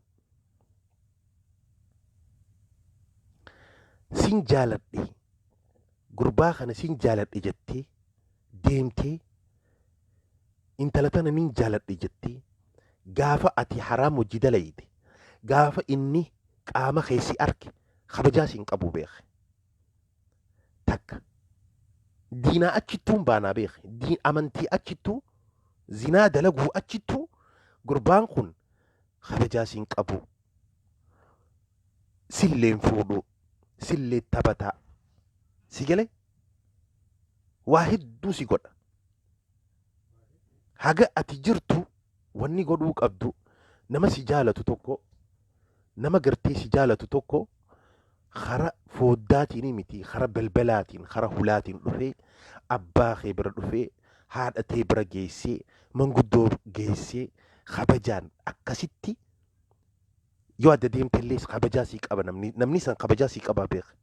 Sin jaaladhe, gurbaa kana sin jaaladhe jettee deemtee, intala tana nin jaaladhe jettee, gaafa ati haraam hojii dalayte, gaafa inni qaama keessi arge kabajaa siin qabu beeke. Takka diinaa achittuu hin baanaa beeke, amantii achittuu zinaa dalaguu achittuu gurbaan kun kabajaa siin qabu. Silleen fuudhuu, sillee taphataa. Si galee waa hedduu si godha. Haga ati jirtu wanni godhuu qabdu, nama si jaalatu tokko, nama gartee si jaalatu tokko, kara foddaatiin miti, kara balbalaatiin, kara hulaatiin dhufee abbaa kee bira dhufee, haadha tee bira geessee, manguddoo geessee, kabajaan akkasitti yoo adda deemte illee kabajaa sii qaba. Namni san kabajaa sii qaba, beeka.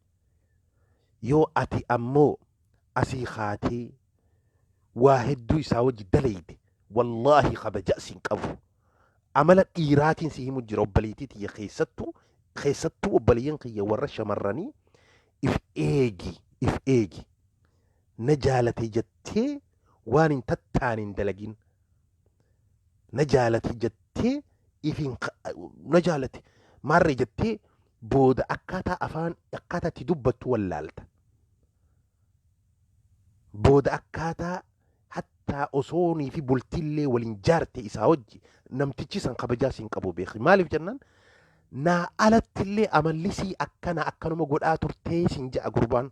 Yoo ati ammoo asii kaatee waa hedduu isaa wajji dalayde, wallaahi kabajaa siin qabu. Amala dhiiraatiin si himu jira, obboleettii tiyya. Keessattuu, keessattuu obboleeyyan kiyya warra shamarranii, if eegi, if eegi. Na jaalate jettee waan hin tattaane hin dalagin. Na jaalate jettee ifin, na jaalate maarree jettee, booda akkaataa afaan, akkaataa itti dubbattu wallaalta. Booda akkaataa hattaa osoonii fi bultiillee waliin jaarte isaa wajji, namtichi san kabajaa siin qabu, beeki. Maaliif jennaan, naa alattillee amallisii akkana akkanuma godhaa turtee siin ja'a gurbaan.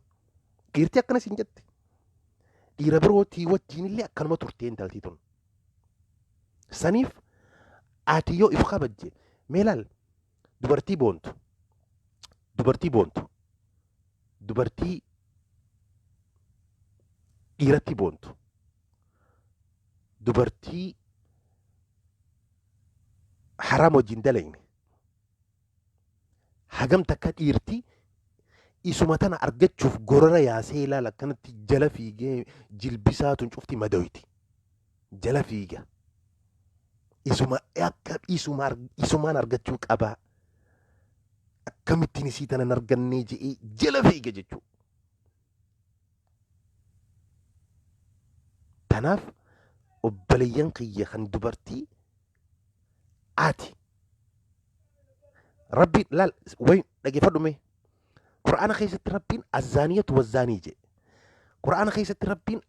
Dhiirti akkana siin jette. Dhiira birootii wajjiinillee akkanuma turtee intaltii tun. Saniif ati yoo if kabajje, mee laal, dubartii boontu, dubartii boontu, dubartii dhiiratti boontu, dubartii haraam wajjin dalagne, hagam takka dhiirti isuma tana argachuuf gorora yaasee ilaala, akkanatti jala fiigee jilbisaa tun cufti madoyti jala fiiga. Isuma akka isuma isumaan argachuu qabaa, akkamittiin isii tana hin argannee je'ee jala fiiga jechuudha. Tanaaf obboleeyyan kiyya kan dubartii, ati Rabbiin laal way dhageeffadhu mee. Qur'aana keessatti Rabbiin الزانية والزاني jedhe. Qur'aana keessatti Rabbiin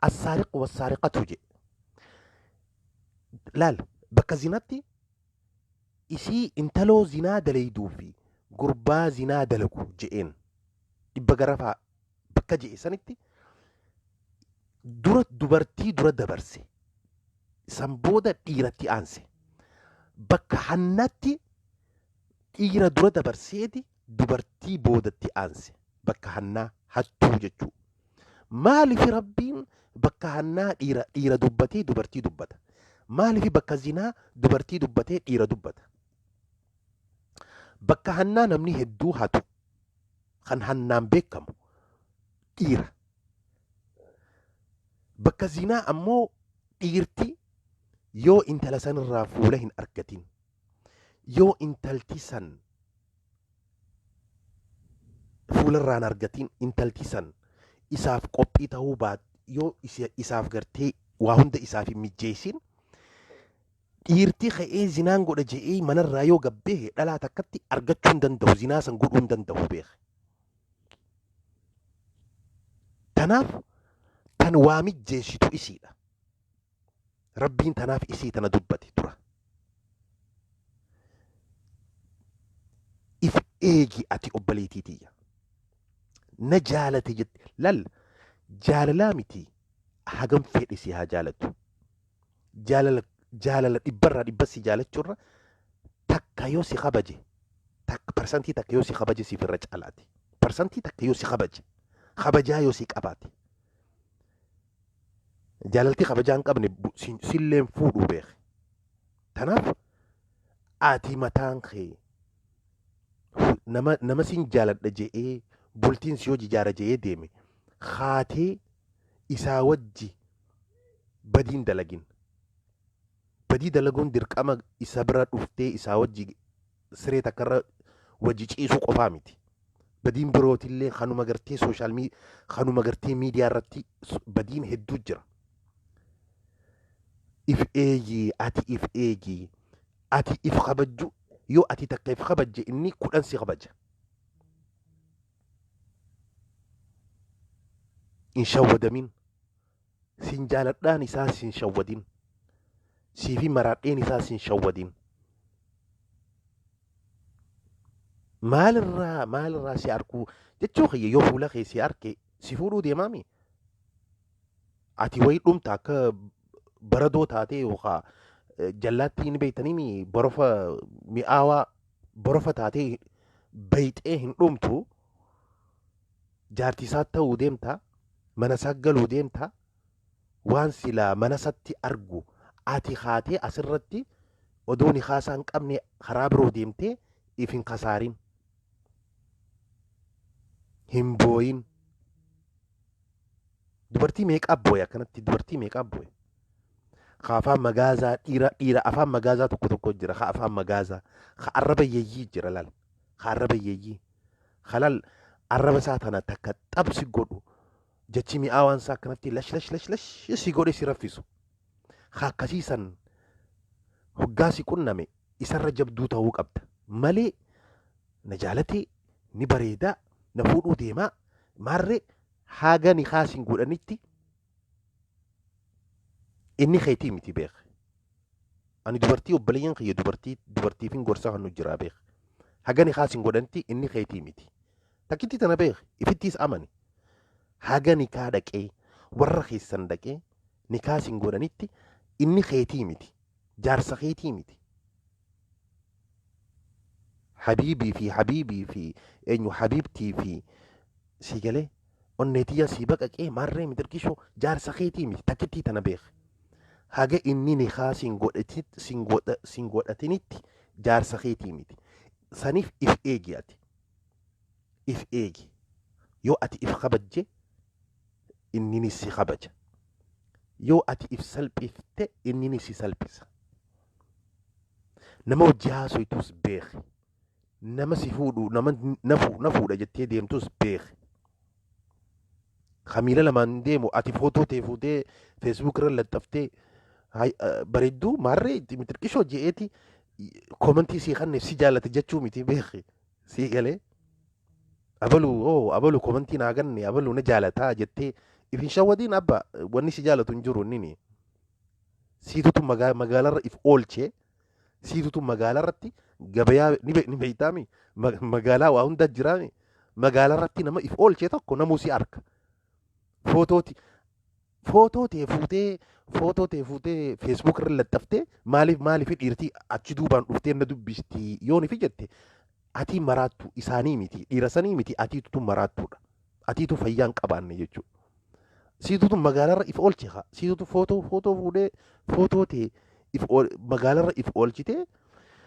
السارق والسارقة jedhe. Laal, bakka zinaatti isii intaloo zinaa dalayduu fi gurbaa zinaa dalagu je'een, dhibba garafaa bakka je'e sanitti dura dubartii dura dabarse, san booda dhiiratti aanse. Bakka hannatti dhiira dura dabarseeti dubartii boodatti aanse, bakka hannaa, hattuu jechuu. Maaliif Rabbiin bakka hannaa dhiira dubbatee dubartii dubbata? Maaliif bakka zinaa dubartii dubbatee dhiira dubbata? Bakka hannaa namni hedduu hatu, kan hannaan beekamu dhiira. Bakka zinaa ammoo dhiirti yoo intala sanirraa fuula hin argatin, yoo intalti san fuularraan argatin, intalti san isaaf qophii ta'uu baat, yoo isaaf gartee waa hunda isaaf hin mijjeessin, dhiirti ka'ee zinaan godha je'ee manarraa yoo gabbeehe, dhalaa takkatti argachuu hin danda'u, zinaa san godhuu hin danda'u, beeka. Tanaaf tan waa mijjeessitu isiidha. Rabbiin tanaaf isii tana dubbate dura. If eegi ati obboleettii tiyya. Na jaalate jette lal, jaalalaa miti, hagam fedhe si haa jaalatu. Jaalala, jaalala dhibbarraa dhibba si jaalachuurra, takka yoo si kabaje, takka, 1% yoo si kabaje siif irra caalaati. 1% yoo si kabaje, kabajaa yoo si qabaate. Jaalaltii kabajaa hin qabne silleen fuudhuu, beeki. Tanaaf ati mataan kee nama sin jaaladha je'ee, bultiin si hojii jaara je'ee deeme haatee isaa wajji badiin dalagin. Badii dalaguun dirqama isa bira dhuftee isaa wajji siree takkarra wajji ciisuu qofaa miti. Badiin birootillee kanuma gartee social, kanuma gartee miidiyaa irratti badiin hedduu jira. If eegi ati, if eegi ati, if kabajju. Yoo ati takka if kabajje, inni 10 si kabaja. Hin shawwadamin. Sin jaaladhaan isaa sin shawwadin. Siifi maraadheen isaa sin shawwadin. Maalirraa si arkuu jechuu kiyya, yoo fuula kee si arke si fuudhuu deemaami. Ati wayi dhumta akka baradoo taatee yookaan jallaatti ni beektanii borofa mi'aawaa borofa taatee bayxee hin dhumtu. Jaartii isaa ta'uu deemta, mana isaa galuu deemta, waan silaa mana isaatti argu ati kaatee asirratti odoo ni haasaa hin qabne karaa biroo deemtee if hin kasaarin, hin booyin. Dubartii meeqaa booye akkanatti? Dubartii meeqaa booye? Ka afaan magaazaa, dhiira afaan magaazaa tokko tokko jira, ka afaan magaazaa, ka arraba yeeyyii jira laal, ka arraba yeeyyii ka laal arraba isaa tana takka xabsi godhu, jechi mi'aawaan isaa akkanatti lash lash lash lash si godhe si raffisu. Ka akkasiisan hoggaa si qunname isarra jabduu ta'uu qabda malee, na jaalatee, ni bareedaa, na fuudhuu deemaa maarree, haga ni kaasin godhanitti inni keetii miti, beek. Ani dubartii, obboleeyyan kiyya dubartii, dubartiifin gorsa kan nu jiraa, beek. Haga ni kaasin godhanitti inni keetii miti. Takkitti tana beek, ifittiis amani. Haga nikaa dhaqee warra keessan dhaqee nikaa sin godhanitti inni keetii miti, jaarsa keetii miti. Habiibii fi habiibii fi eenyu habiibtii fi sii galee onneetiyya sii baqaqee maarree mitirkishoo, jaarsa keetii miti. Takkittii tana beek. Haga inni nikaa sin godhatinitti jaarsa keetii miti. Saniif if eegi, ati if eegi. Yoo ati if kabajje inninis si kabaja, yoo ati if salphifte inninis si salphisa. Nama wajji haasoytus beeki, nama si fuudhu, nama na fuudha jettee deemtus beeki. Ka miila lamaan deemu ati footoo tee fuutee Facebook irra laxxaftee, bareedduu maarree mitirqishoo je'eeti comment sii kanneef si jaalate jechuu miti, beeki. Sii galee, abalu oo abalu comment naa ganne, abalu na jaalataa jettee if hin shawwadiin. Abba, wanni si jaalatu hin jiru. Innini siitutu magaalarra if oolchee, siitutu magaalarratti gabayaa ni beeytaami, magaalaa waa hunda jiraami, magaalarratti nama if oolchee tokko namuu si arka. Footooti footoo tee fuutee, footoo tee fuutee Facebook irra laxxaftee maaliif dhiirtii achi duubaan dhuftee na dubbisti yoon ifi jette, atii maraattu isaanii miti, dhiira sanii miti, atiitutu maraattuudha, atiitu fayyaa hin qabaanne jechuudha. Siitutu magaalarra if oolche haa, siitutu footoo fuudhee footoo tee if magaalarra if oolchitee.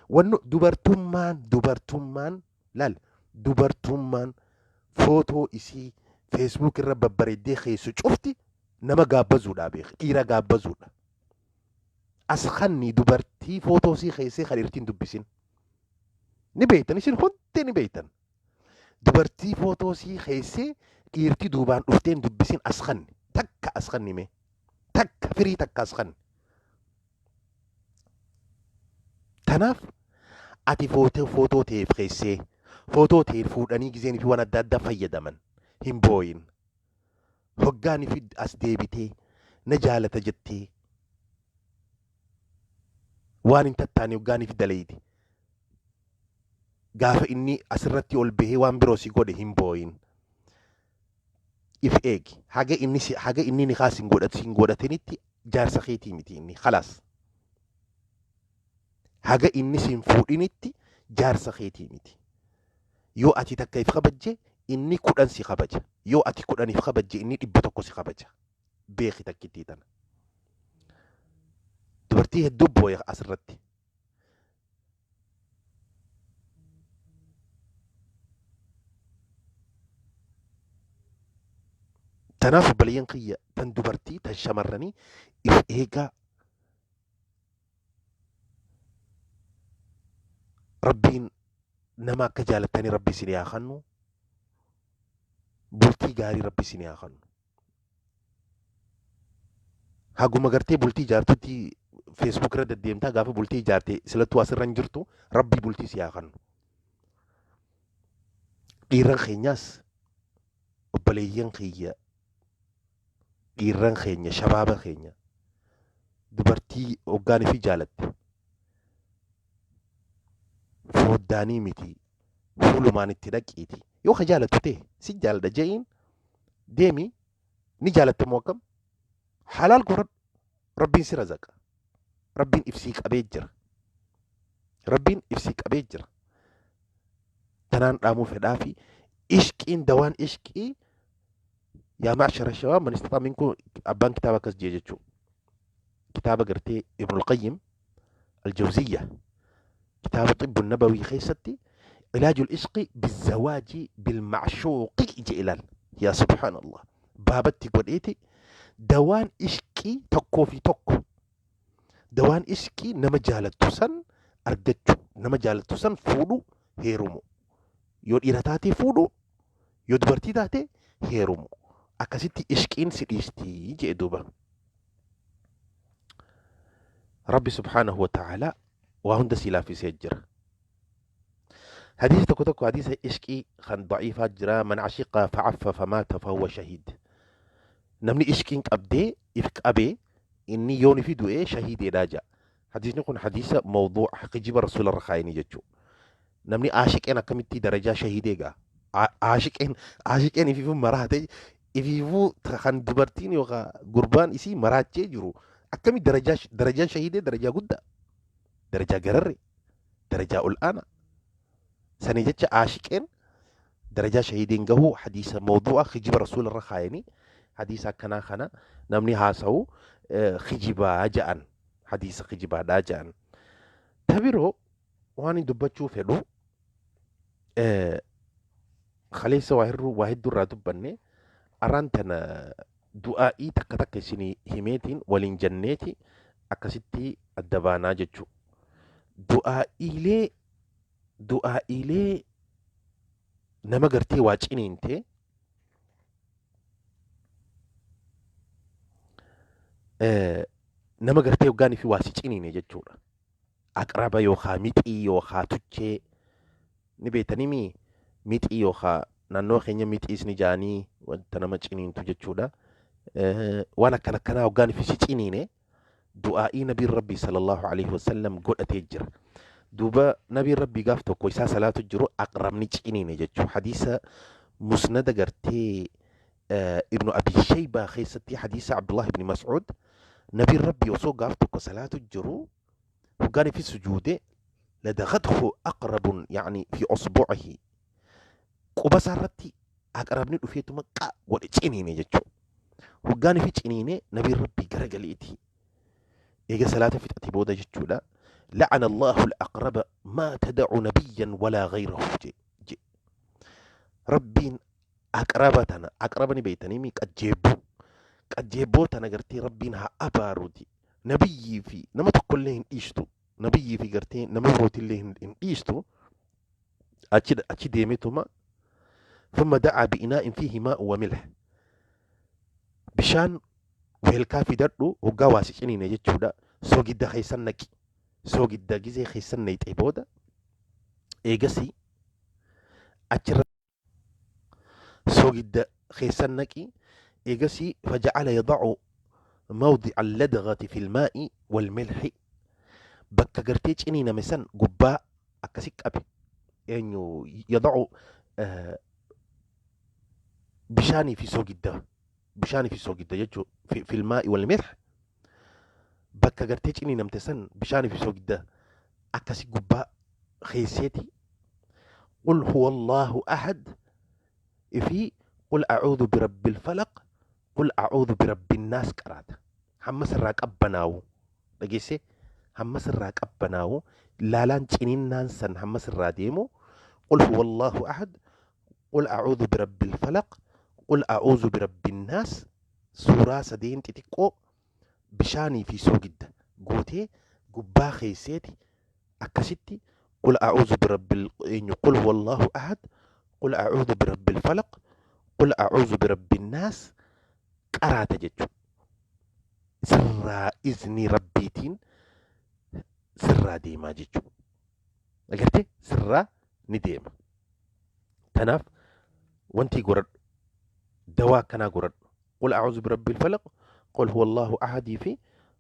Wanno dubartummaan laal, dubartummaan footoo isii Facebook irra babbareeddee keessu cufti nama gaabbazuudha, beek, dhiira gaabbazuudha. As kanni dubartii footoo isii keessee kan irtiin dubbisin ni beektan, isin hundi ni beektan. Dubartii footoo isii keessee dhiirti duubaan dhufteen dubbisin as kanni takka, as kanni mee takka, firii takka as kanni. Tanaaf ati footoo ta'eef keessee footoo ta'e fuudhanii gizeen fi waan adda addaa fayyadaman hin booyin. Hoggaan fi as deebitee na jaalata jettee waan hin tattaane hoggaan fi daleeyte, gaafa inni asirratti ol bahee waan biroo si godhe hin booyin. If eegi. Haga inni nikaa sin godhatinitti jaarsa keetii miti inni, khalaas. Haga inni sin fuudhinitti jaarsa keetii miti. Yoo ati takka if kabajje inni 10 si kabaja. Yoo ati 10 if kabajje inni 100 si kabaja. Beeki takkittii tana. Dubartii hedduu booya asirratti. Tanaaf obboleeyyan kiyya tan dubartii, tan shamarranii, if eegaa. Rabbiin nama akka jaalattanii rabbi isin haa kennu. Bultii gaarii rabbi isin haa kennu. Haguma gartee bultii ijaartutti Facebook irra deddeemtaa, gaafa bultii ijaarte silattuu asirra hin jirtu. Rabbii bultii si haa kennu. Dhiirran keenyaas, obboleeyyan kiyya dhiirran keenya, shabaaba keenya, dubartii hoggaanii fi jaalatte fooddaanii miti. Fuulumaan itti dhaqiiti. Yoo ka jaalattu ta'e si jaaladha je'iin deemi, ni jaalatta moo akkam? Halaal godhadhu. Rabbiin si razaqa. Rabbiin ibsii qabee jira. Rabbiin ibsii qabee jira. Tanaan dhaamuu fedhaa fi ishqiin, dawaan ishqii, yaa ma'shara shabaab man istataa minkum, abbaan kitaaba akkas jee jechuu. Kitaaba gartee Ibnul Qayyim Aljawziyya, kitaaba Xibbu Nabawii keessatti ilaajul ishqi bizawaaji bilma'shuuqi je. Ilaal, yaa subhaanallah, baabatti godheeti dawaan ishqii tokkoo fi tokko, dawaan ishqii nama jaalattu san argachuu, nama jaalattu san fuudhu, heerumu. Yoo dhiira taate fuudhu, yoo dubartii taate heerumu. Akkasitti ishqiin si dhiistii jee. Duuba Rabbi subhaanahu wa ta'aalaa waa hunda sii laaffisee jira. Hadiisa tokko tokko, hadiisa ishqii kan daciifaa jira: man ashiqa facaffa famaata fahuwa shahiid. Namni ishqiin qabdee if qabee inni yoon ifi du'ee shahiideedhaa ja'a. Hadiisni kun hadiisa mawduu'a, kijiba rasuula irra kaayanii jechuu. Namni aashiqeen akkamitti darajaa shahiidee ga'a? Aashiqeen ifiifuu maraate, ifiifuu kan dubartiin yookaan gurbaan isii maraachee jiru akkami darajaan shahiidee? Darajaa guddaa, darajaa gararre, darajaa ol aanaa sanii jecha aashiqeen darajaa shahiideen gahuu hadiisa mawduu'a, kijiba rasuula irra kaayanii. Hadiisa akkanaa kana namni haasa'u kijibaa ja'an, hadiisa kijibaadhaa ja'an. Tabiroo waan hin dubbachuu fedhu, kaleessa waa hirruu waa hedduu irraa dubbanne. Arraan tana du'aa'ii takka takka isinii himeetiin waliin janneeti akkasitti adda baanaa jechuu. Du'aa'iilee nama gartee waa ciniinte nama gartee hoggaanii fi waa si ciniine jechuudha. Aqraba yookaan mixii yookaan tuchee ni beektanii mii? Mixii yookaan naannoo keenya mixiis ni jaanii, wanta nama ciniintu jechuudha. Waan akkana akkanaa hoggaan fi si ciniine du'aa'ii nabiin Rabbii sallallahu alaihi wasallam godhatee jira. Duuba nabiin Rabbii gaaf tokko isaa salaatu jiru aqrabni ciniine jechuudha. Hadiisa musnada gartee Ibnu Abi Shaybaa keessatti, hadiisa Abdullah ibn Mas'ud, nabiin Rabbii osoo gaaf tokko salaatu jiru hoggaan fi sujuude ladaghathu aqrabun, yani fi usbu'ihi, quba isaa irratti aqrabni dhufeetuma qa godhe, ciniine jechuudha. Hoggaan fi ciniine nabiin Rabbii garagaleeti. Eega salaata fixate booda jechuudha. La'ana Allahu al-aqraba maa tada'u nabiyyan walaa ghayrahu je. Rabbiin aqraba tana, aqraba ni beektanii mi? Qajjeebboo. Qajjeebboo tana gartee Rabbiin haa abaaruuti. Nabiyyii fi nama tokkollee hin dhiistu. Nabiyyii fi gartee nama birootillee hin dhiistu. Achi deemetuma ثم دعا بإناء فيه ماء وملح, bishaan weelkaa fidadhu. Hoggaa waa si ciniine jechuudha, soogidda keessan naqi. Soogidda gizee keessan naqxee booda eegasii achirra soogidda keessan naqi. Eegasii فجعل يضع موضع اللدغة في الماء والملح, bakka gartee ciniiname san gubbaa akkasi qabe, eenyu يضع bishaanii fi soogidda, bishaanii fi soogidda jechuu, في الماء والملح, bakka gartee ciniinamte san bishaanii fi soogidda akkasi gubbaa keesseeti قل هو الله أحد fi قل أعوذ برب الفلق، قل أعوذ برب الناس qaraata. Hamma sirraa qabbanaa'u dhageesse, hamma sirraa qabbanaa'u, laalaan ciniinnaan san hamma sirraa deemu قل هو الله أحد، قل أعوذ برب الفلق، قل أعوذ برب الناس, suuraa sadeen xixiqqoo bishaanii fi soogidda gootee gubbaa keesseeti akkasitti قل أعوذ برب قل هو الله أحد، قل أعوذ برب الفلق، قل أعوذ برب الناس qaraata jechuudha. Sirraa iznii Rabbiitiin sirraa deemaa jechuudha. Agartee, sirraa ni deema. Kanaaf wanti godhadhu, dawaa akkanaa godhadhu. قل أعوذ برب الفلق، قل هو الله أحد fi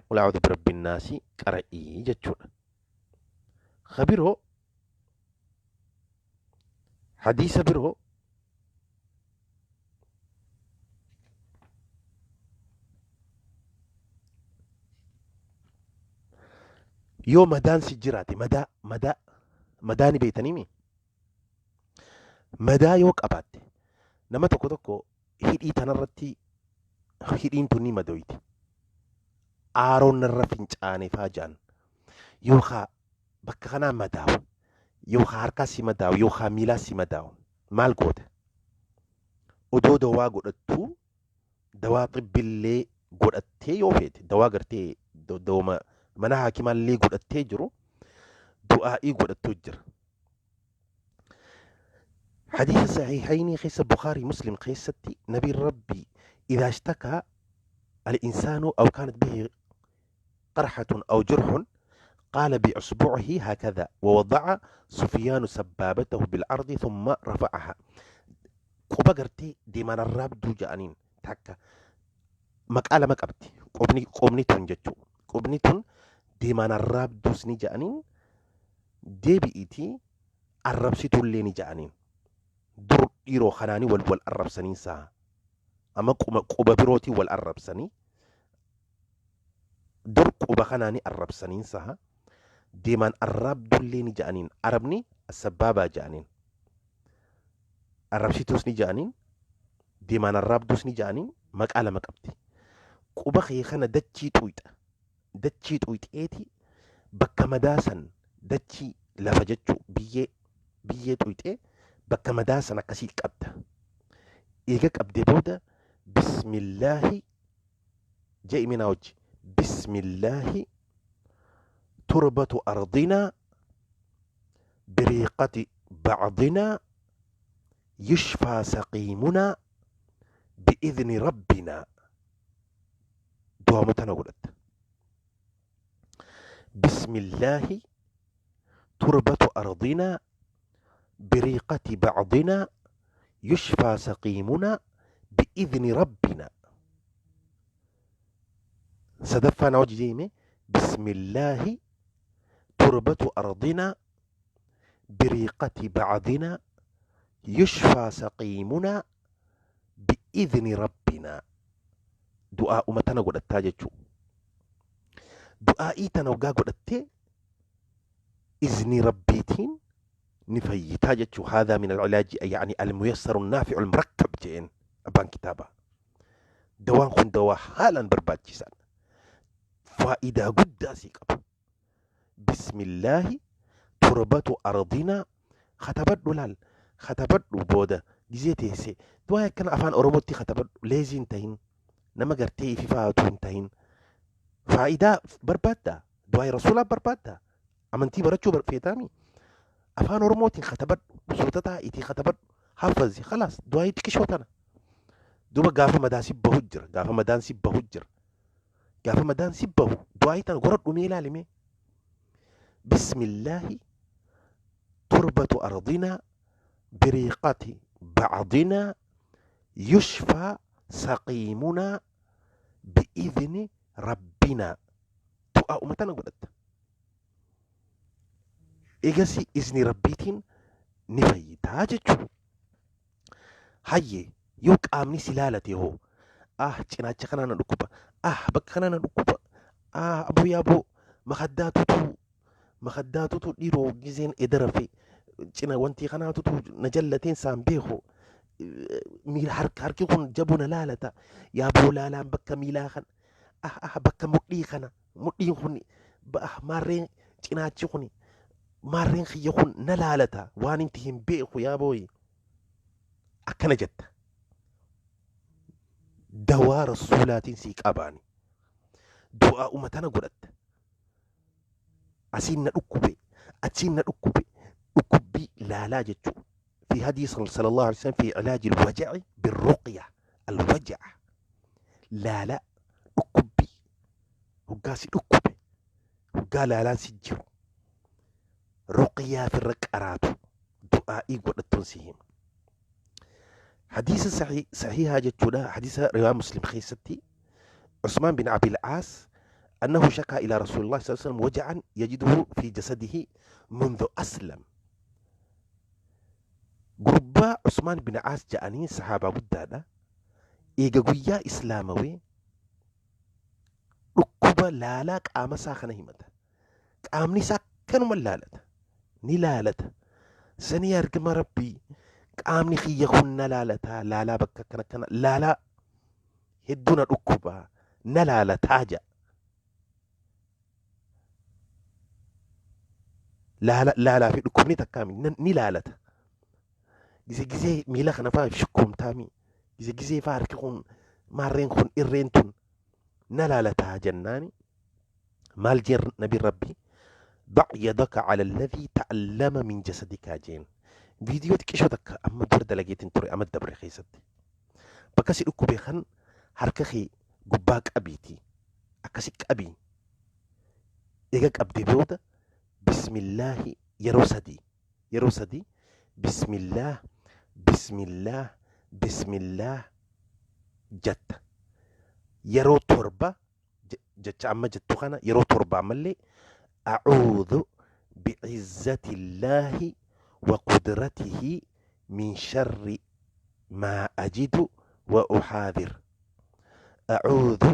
قل أعوذ برب الناس qara'ii jechuudha. Kabiroo Hadiisa biroo yoo madaan si jiraate, madaa madaa madaa ni beektaniimi, madaa yoo qabaatte, nama tokko tokko hidhii tanarratti hidhiin tun ni madoyti, aaroon narra fincaane faa jaan, yookaa bakka kanaa madaawu, yookaa harkaa si madaawu, yookaa miilaa si madaawu, maal goota? Odoo dawaa godhattuu, dawaa xibbillee godhattee, yoo feete dawaa gartee dawama mana haakimaallee godhattee jiru, du'aa'ii godhattuu jira. حديث الصحيحين خيس البخاري مسلم خيستي نبي ربي إذا اشتكى الإنسان أو كانت به قرحة أو جرح قال بأصبعه هكذا، ووضع سفيان سبابته بالأرض ثم رفعها. Quba gartee deemaan arraabduu ja'aniin takka maqaa lama qabdi. Qubni tun jechuu, qubni tun deemaan arraabduus ni ja'aniin, deebi'iitii arrabsituullee ni ja'aniin. Dur dhiiroo kanaanii wal wal arrabsanii saa, amma quba birootii wal arrabsanii. Dur quba kanaanii arrabsanii saa, deemaan arraabdullee ni ja'aniin, arabni sabbaabaa ja'aniin, arrabsituus ni ja'aniin, deemaan arraabduus ni ja'aniin. Maqaa lama qabdi. Quba kee kana dachii xuyxa, dachii xuyxeeti bakka madaasan, dachii lafa jechuu, biyyee biyyee xuyxee bakka madaasan akkasii qabda. Eega qabdee booda bismillaahi je'i minaa wajji: bismillaahi turbatu ardinaa biriiqati bacdinaa yushfaa saqiimunaa biidni rabbinaa. Du'aama tana godhatta: bismillaahi turbatu ardinaa biriiqati bacdinaa yushfaa saqiimunaa biidni rabbinaa. Sadaffaa na wajji jeeme: bismillaahi turbatu ardinaa biriiqati bacdinaa yushfaa saqiimunaa biidni rabbinaa. Du'aa'uma tana godhattaa jechuu. Du'aa'ii tana waggaa godhattee iznii rabbiitiin ni fayyitaa jechuu. Haadhaa min alcilaaji yani almuyassaru naaficu almurakkab jeen abbaan kitaabaa. Dawaan kun dawaa haalaan barbaachisan, faayidaa guddaa sii qaba. Bismillaahi turbatu ardinaa katabadhu, laal, katabadhu. Booda gizee teesse du'aa akkana afaan Oromootti katabadhu. Lazy hin tahin, nama gartee ifi faatu hin tahin. Faayidaa barbaadda, du'aa rasuulaa barbaadda, amantii barachuu feetaami, afaan Oromootiin katabadhu, suuta taa'iitii katabadhu, hafazi. Khalaas, du'aa xiqqishoo tana. Duuba gaafa madaan si bahu jira, gaafa madaan si bahu jira, gaafa madaan si bahu du'aa tana goradhu, mee ilaalime: bismillaahi turbatu ardinaa biriiqati bacdinaa yushfaa saqiimunaa biidni rabbinaa. Du'aa tana godhatta. Egasii izni rabbiitiin ni fayyitaa jechuu. Hayyee, yoo qaamni si laalate hoo? Ah, cinaacha kanaa na dhukkuba, ah, bakka kanaa na dhukkuba, ah, aboo yaaboo, makaddaatutu dhiiroo gizeen eda rafe cina wantii kanaatutu na jallateen saan beeku, miila harki kun jabu na laalata, yaaboo laalaan bakka miilaa kana, ah ah, bakka mudhii kana, mudhiin kun, ah, maarreen cinaachi kun, maarreen kiyya kun na laalata, waan inti hin beeku yaabooyi, akkana jetta. Dawaa rasuulaatiin sii qabaani du'aa'uma tana godhatta. Asiin na dhukkube, achiin na dhukkube, dhukkubbii laalaa jechuu. في هدي صلى الله عليه وسلم في علاج الوجع بالرقية. الوجع لا لا dhukkubbii hoggaa si dhukkube, hoggaa laalaan si jiru, ruqyaa firra qaraatu, du'aa'ii godhattuun si hima. حديث صحيح صحيحة جتشودا، حديث رواية مسلم خيستي، عثمان بن أبي العاص أنه شكا إلى رسول الله صلى الله عليه وسلم وجعا يجده في جسده منذ أسلم. Gurbaa Usmaan bin Aas ja'anii sahaabaa guddaadha. Eega guyyaa islaamawee dhukkuba laalaa qaama isaa kana himata. Qaamni isaa akkanuma laalata. Ni laalata. Sanii argama Rabbii qaamni kiyya kun na laalataa, laalaa bakka akkana akkana laalaa hedduu na dhukkubaa na laalataa ja'a. Laala, laalaa fi dhukkubni takkaa miti ni laalata. Gise gisee miila kana fa'aa shukkuumtaami. Gise gisee fa'aa harki kun maarreen kun irreen tun na laalataa jennaani. Maal jeen nabiin Rabbii? Dac yadaka cala alladhii ta'allama min jasadikaa jeen. Viidiyoo xiqqishoo takka amma dura dalageetiin ture amma dabre keessatti. Bakka si dhukkube kan harka kee gubbaa qabiiti. Akkasi qabii. Eega qabdee booda bismillaahi yeroo sadii, yeroo sadii bismillaah, bismillaah, bismillaah jatta. Yeroo torba jecha amma jettu kana yeroo torba ammallee a'uudhu bi'izzatillaahi wa qudratihi min sharri maa ajidu wa uxaadir. A'uudhu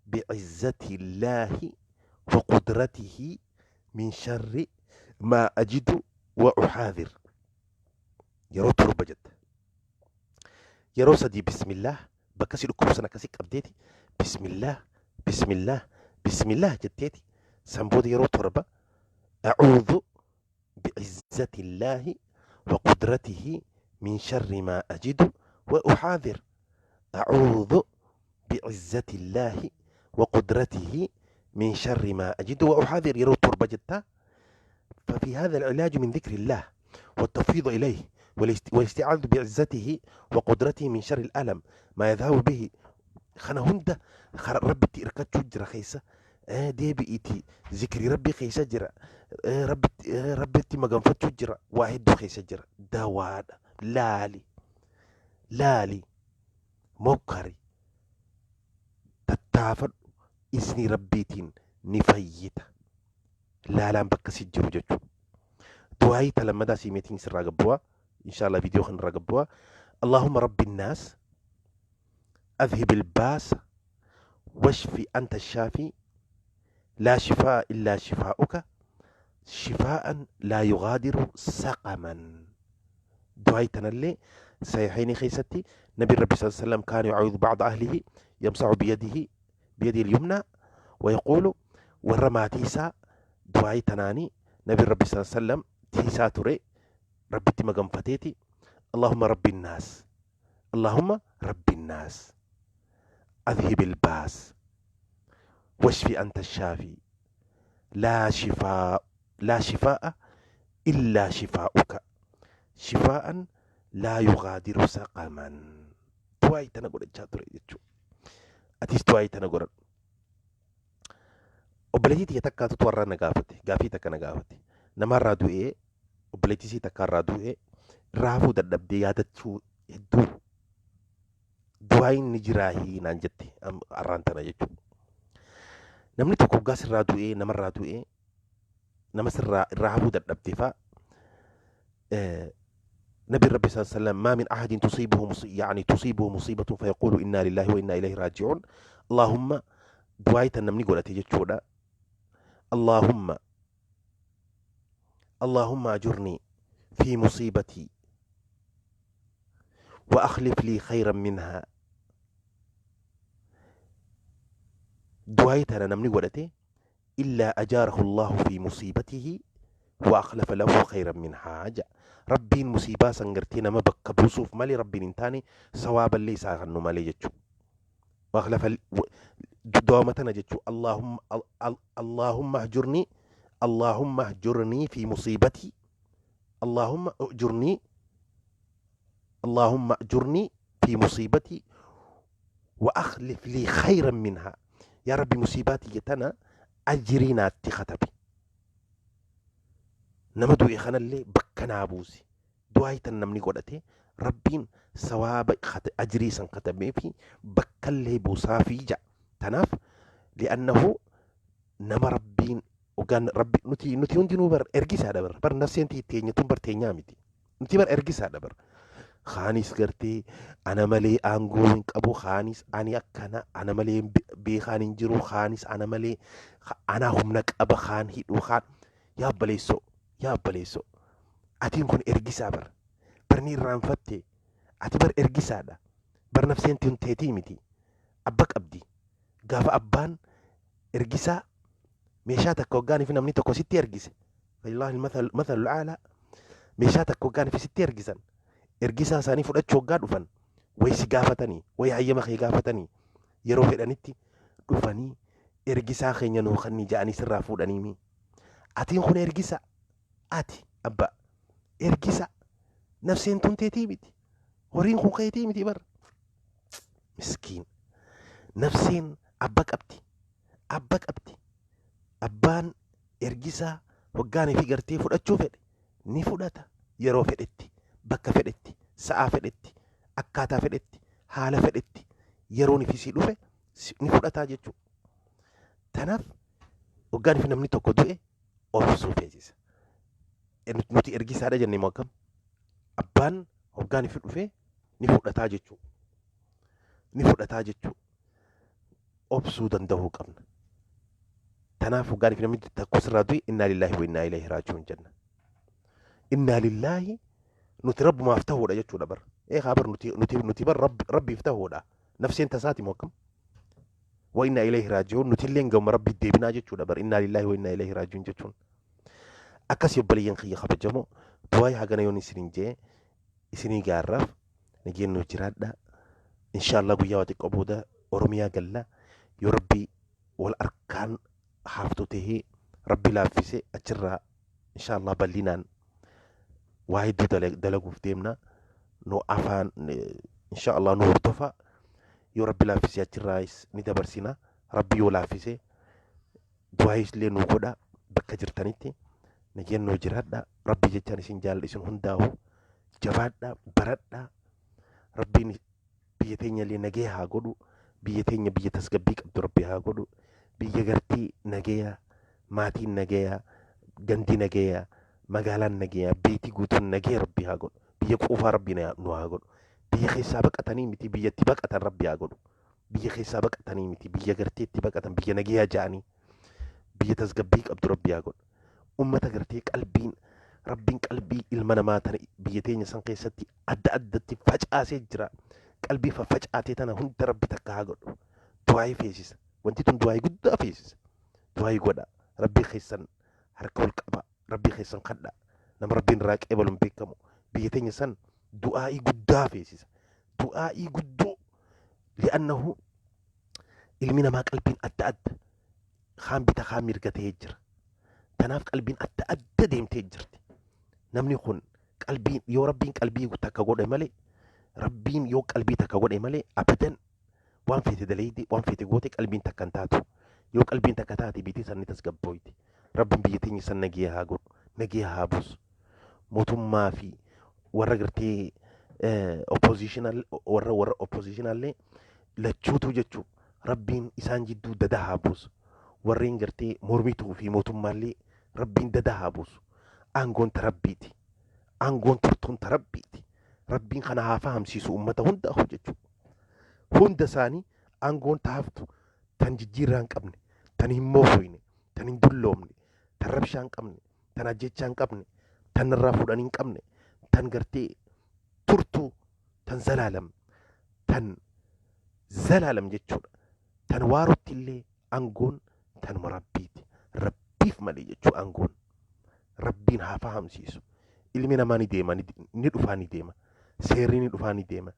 bi'izzatillaahi wa qudratihi min sharri maa ajidu wa uxaadir. Yeroo torba jetta. Yeroo sadii bismillaah bakka si dhukkubsan akkasi qabdeeti bismillaah, bismillaah, bismillaah jetteeti san booda yeroo torba a'uudhu bi'izzatillaahi wa qudratihi min sharri maa ajidu wa uxaadir. A'uudhu bi'izzatillaahi wa qudratihi min sharri maa ajidu wa uxaadir yeroo torba jettaa. ففي هذا العلاج من ذكر الله والتفويض إليه والاستعاذة بعزته وقدرته من شر الألم ما يذهب به. خنا هند ربي تيركتشو جرا خيسة. ديبي إيتي ذكري ربي خيسة جرا. ربي ربي تي مغنفتشو جرا. واحد دو خيسة جرا. دواد لالي لالي موكري تتافر إذن ربيتين نفيته. Laalaan bakka si jiru jechuudha. Du'aayii ta lammadaa siimeetiin sirraa gabbu'aa. Inshaallah viidiyoo kan irraa gabbu'aa. Allahumma rabbi naas adhib ilbaasa washfi anta shaafii laa shifaa illaa shifaa'uka shifaa'an laa yugaadiru saqaman. Du'aayii tanallee sahihaynii keessatti nabi rabbi sallallahu alaihi wasallam kaana yu'awidhu ba'da ahlihi yamsahu biyadihi biyadihi al-yumna wa yaquulu warra maatii isaa du'aayii tanaanii nabi rabbi sallallahu alaihi wasallam tiisaa ture rabbitti maganfateeti Allahumma rabbi naas, Allahumma rabbi naas adhib ilbaas washfi anta shaafi laa shifaa laa shifaa'a illaa shifaa'uka shifaa'an laa yugaadiru saqaman. Du'aayii tana godhachaa ture jechuudha. Atis du'aayii tana godhadhu. Obboleettii tiyya takkaatu warra na gaafate, gaafii takka na gaafate. Namarraa du'ee, obboleettii isii takkaarraa du'ee, raafuu dadhabdee yaadachuu hedduu du'aayiin ni jiraahii naan jette arraan tana jechuudha. Namni tokko hoggaa sirraa du'ee, namarraa du'ee, nama sirraa irraa hafuu dadhabde fa'a نبي ربي صلى الله عليه وسلم ما من أحد تصيبه يعني تصيبه مصيبة فيقول إنا لله وإنا إليه راجعون. اللهم دعاية النمني قولتي جتشودا اللهم اللهم أجرني في مصيبتي وأخلف لي خيرا منها. دعاية نمني قولتي إلا أجاره الله في مصيبته وأخلف له خيرا منها. جا ربين مصيبة سنغرتي نما بك بوسوف مالي ربين انتاني ثوابا ليس غنو مالي جتشو وأخلف دوامتنا جتشو اللهم اللهم اهجرني، اللهم اهجرني في مصيبتي، اللهم اجرني، اللهم اجرني في مصيبتي وأخلف لي خيرا منها. يا ربي مصيباتي يتنا أجرينا اتختبي nama du'e kanallee bakka naa buusi. Du'aa tan namni godhate rabbiin sawaaba ajrii san katabee fi bakkallee buusaa fi ja'a. Tanaaf li'annahu nama rabbiin ogaan rabbi nuti hundinuu bar ergisaadha bar bar nafseen teenye tun bar teenyaa miti. Nuti bar ergisaadha bar. Kaanis gartee ana malee aangoo hin qabu, kaanis ani akkana, ana malee beekaan hin jiru, kaanis ana malee anaa humna qaba, kaan hidhu, kaan yaa obboleessoo, yaa obboleessoo, atiin kun ergisaa bar, barni irraanfatte, ati bar ergisaadha, bar nafseen tun teetii miti, abba qabdi. Gaafa abbaan ergisaa meeshaa takka hoggaanii fi namni tokko sitti ergise, wallaahi mathalul aalaa, meeshaa takka hoggaanii fi sitti ergisan, ergisaa isaanii fudhachuu hoggaa dhufan, wayi si gaafatanii, wayi hayyama kee gaafatanii, yeroo fedhanitti dhufanii ergisaa keenya nuu kannii ja'anii sirraa fuudhanii mi. Atiin kun ergisa, ati abba ergisa, nafseen tun teetii miti, horiin kun keetii miti bar. Miskiin, nafseen abba qabdi, abba qabdi. Abbaan ergisaa hoggaanii fi gartee fudhachuu fedhe ni fudhata, yeroo fedhetti, bakka fedhetti, sa'aa fedhetti, akkaataa fedhetti, haala fedhetti, yeroon fi sii dhufe ni fudhataa jechuudha. Tanaaf hoggaanii fi namni tokko du'e obsuu feesisa. Nuti ergisaadha jennee moo akkam? Abbaan hoggaanii fi dhufe ni fudhataa jechuudha. Ni fudhataa jechuudha. Obsuu danda'uu qabna. Tanaaf hoggaanii fi namni tokko sirraa du'e innaa lillaahi wa innaa ilayhi raaji'uun jenna. Innaa lillaahi, nuti rabbumaaf ta'uudha jechuudha bar. Ee haa bar, nuti bar rabbiif ta'uudha. Nafseen tasaati moo akkam? Wa innaa ilayhi raaji'uun, nuti illee gama rabbii deebinaa jechuudha bar, innaa lillaahi wa innaa ilayhi raaji'uun jechuun. Akkasii obboleeyyan kiyya kabajamoo, du'aa hagana yoon isiniin jee isinii gaarraaf nageenyu jiraadha. Inshaallah guyyaa waa xiqqoo booda Oromiyaa galla, yoo rabbii wal arkaan haaftu tahee rabbi laaffise, achirraa inshaallah bal'inaan waa hedduu dalaguuf deemna. Nu afaan inshaallah nu hordofa, yoo rabbi laaffise achirraas ni dabarsina. Rabbi yoo laaffise du'aayis illee nu godha. Bakka jirtanitti nageenyu jiraadha. Rabbi jechaan isin jaalladha, isin hundaa'u jabaadha, baradha. Rabbiin biyya teenya illee nagee haa godhu, biyya teenya biyya tasgabbii qabdu rabbi haa godhu, biyya gartii nageeyaa, maatiin nageeyaa, gandi nageeyaa, magaalaan nageeyaa, beetii guutuun nagee rabbi haa godhu, biyya quufaa rabbi nu haa godhu, biyya keessaa baqatanii miti, biyyatti baqatan rabbi haa godhu, biyya keessaa baqatanii miti, biyya garteetti baqatan, biyya nageeyaa ja'anii, biyya tasgabbii qabdu rabbi haa godhu. Ummata gartee qalbiin rabbiin qalbii ilma namaa tana biyya teenya san keessatti adda addatti facaasee jira, qalbii faffacaatee tana hunda rabbi takka haa godhu. Du'aayii feesisa wanti tun, du'aayii guddaa feesisa. Du'aayii godha, rabbii keessan harka ol qaba, rabbii keessan kadha. Nama rabbiin irraa qeebalu hin beekamu. Biyya teenya san du'aayii guddaa feesisa, du'aayii guddoo, li'annahu ilmi namaa qalbiin adda adda, kaan bita kaan mirga ta'ee jira. Tanaaf qalbiin adda adda deemtee jirti. Namni kun qalbiin yoo rabbiin qalbii takka godhe malee, rabbiin yoo qalbii takka godhe malee, abadan waan feete daleeyde, waan feete goote, qalbiin takka hin taatu. Yoo qalbiin takka taate biyyi san ni tasgabbooyti. Rabbiin biyya teenya san nagee haa godhu, nagee haa buusu. Mootummaa fi warra gartee oppositional, warra oppositionallee lachuutu jechuu, rabbiin isaan jidduu dada haa buusu. Warreen gartee mormituu fi mootummaallee rabbiin dada haa buusu. Aangoon ta rabbiiti, aangoon turtuun ta rabbiiti. Rabbiin kana haa fahamsiisu ummata hundaa'u jechuu, hunda isaanii. Aangoon ta haftu, tan jijjiirraa hin qabne, tan hin moofoyne, tan hin dulloomne, tan rabshaa hin qabne, tan ajjechaa hin qabne, tan irraa fuudhanii hin qabne, tan gartee turtuu, tan zalaalam, tan zalaalam jechuudha, tan waarutti illee aangoon tanuma rabbiiti, rabbiif malee jechuu. Aangoon rabbiin haa fahamsiisu. Ilmi namaa ni deema, ni dhufaa ni deema, seerri ni dhufaa ni deema,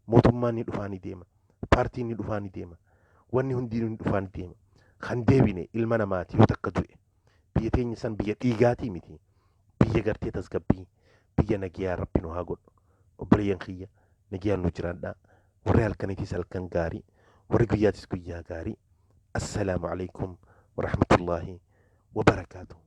mootummaan ni dhufaa ni deema, paartiin ni dhufaa ni deema, wanni hundinuu ni dhufaa ni deema. Kan deebine ilma namaati yoo takka du'e. Biyya teenya san biyya dhiigaatii miti, biyya gartee tasgabbii, biyya nagiyaa rabbi nu haa godhu. Obboleeyyan kiyya, nagiyaan nu jiraadhaa. Warri halkaniitis halkan gaarii, warri guyyaatis guyyaa gaarii. Assalaamu alaikum warahmatullaahi wabarakaatuh.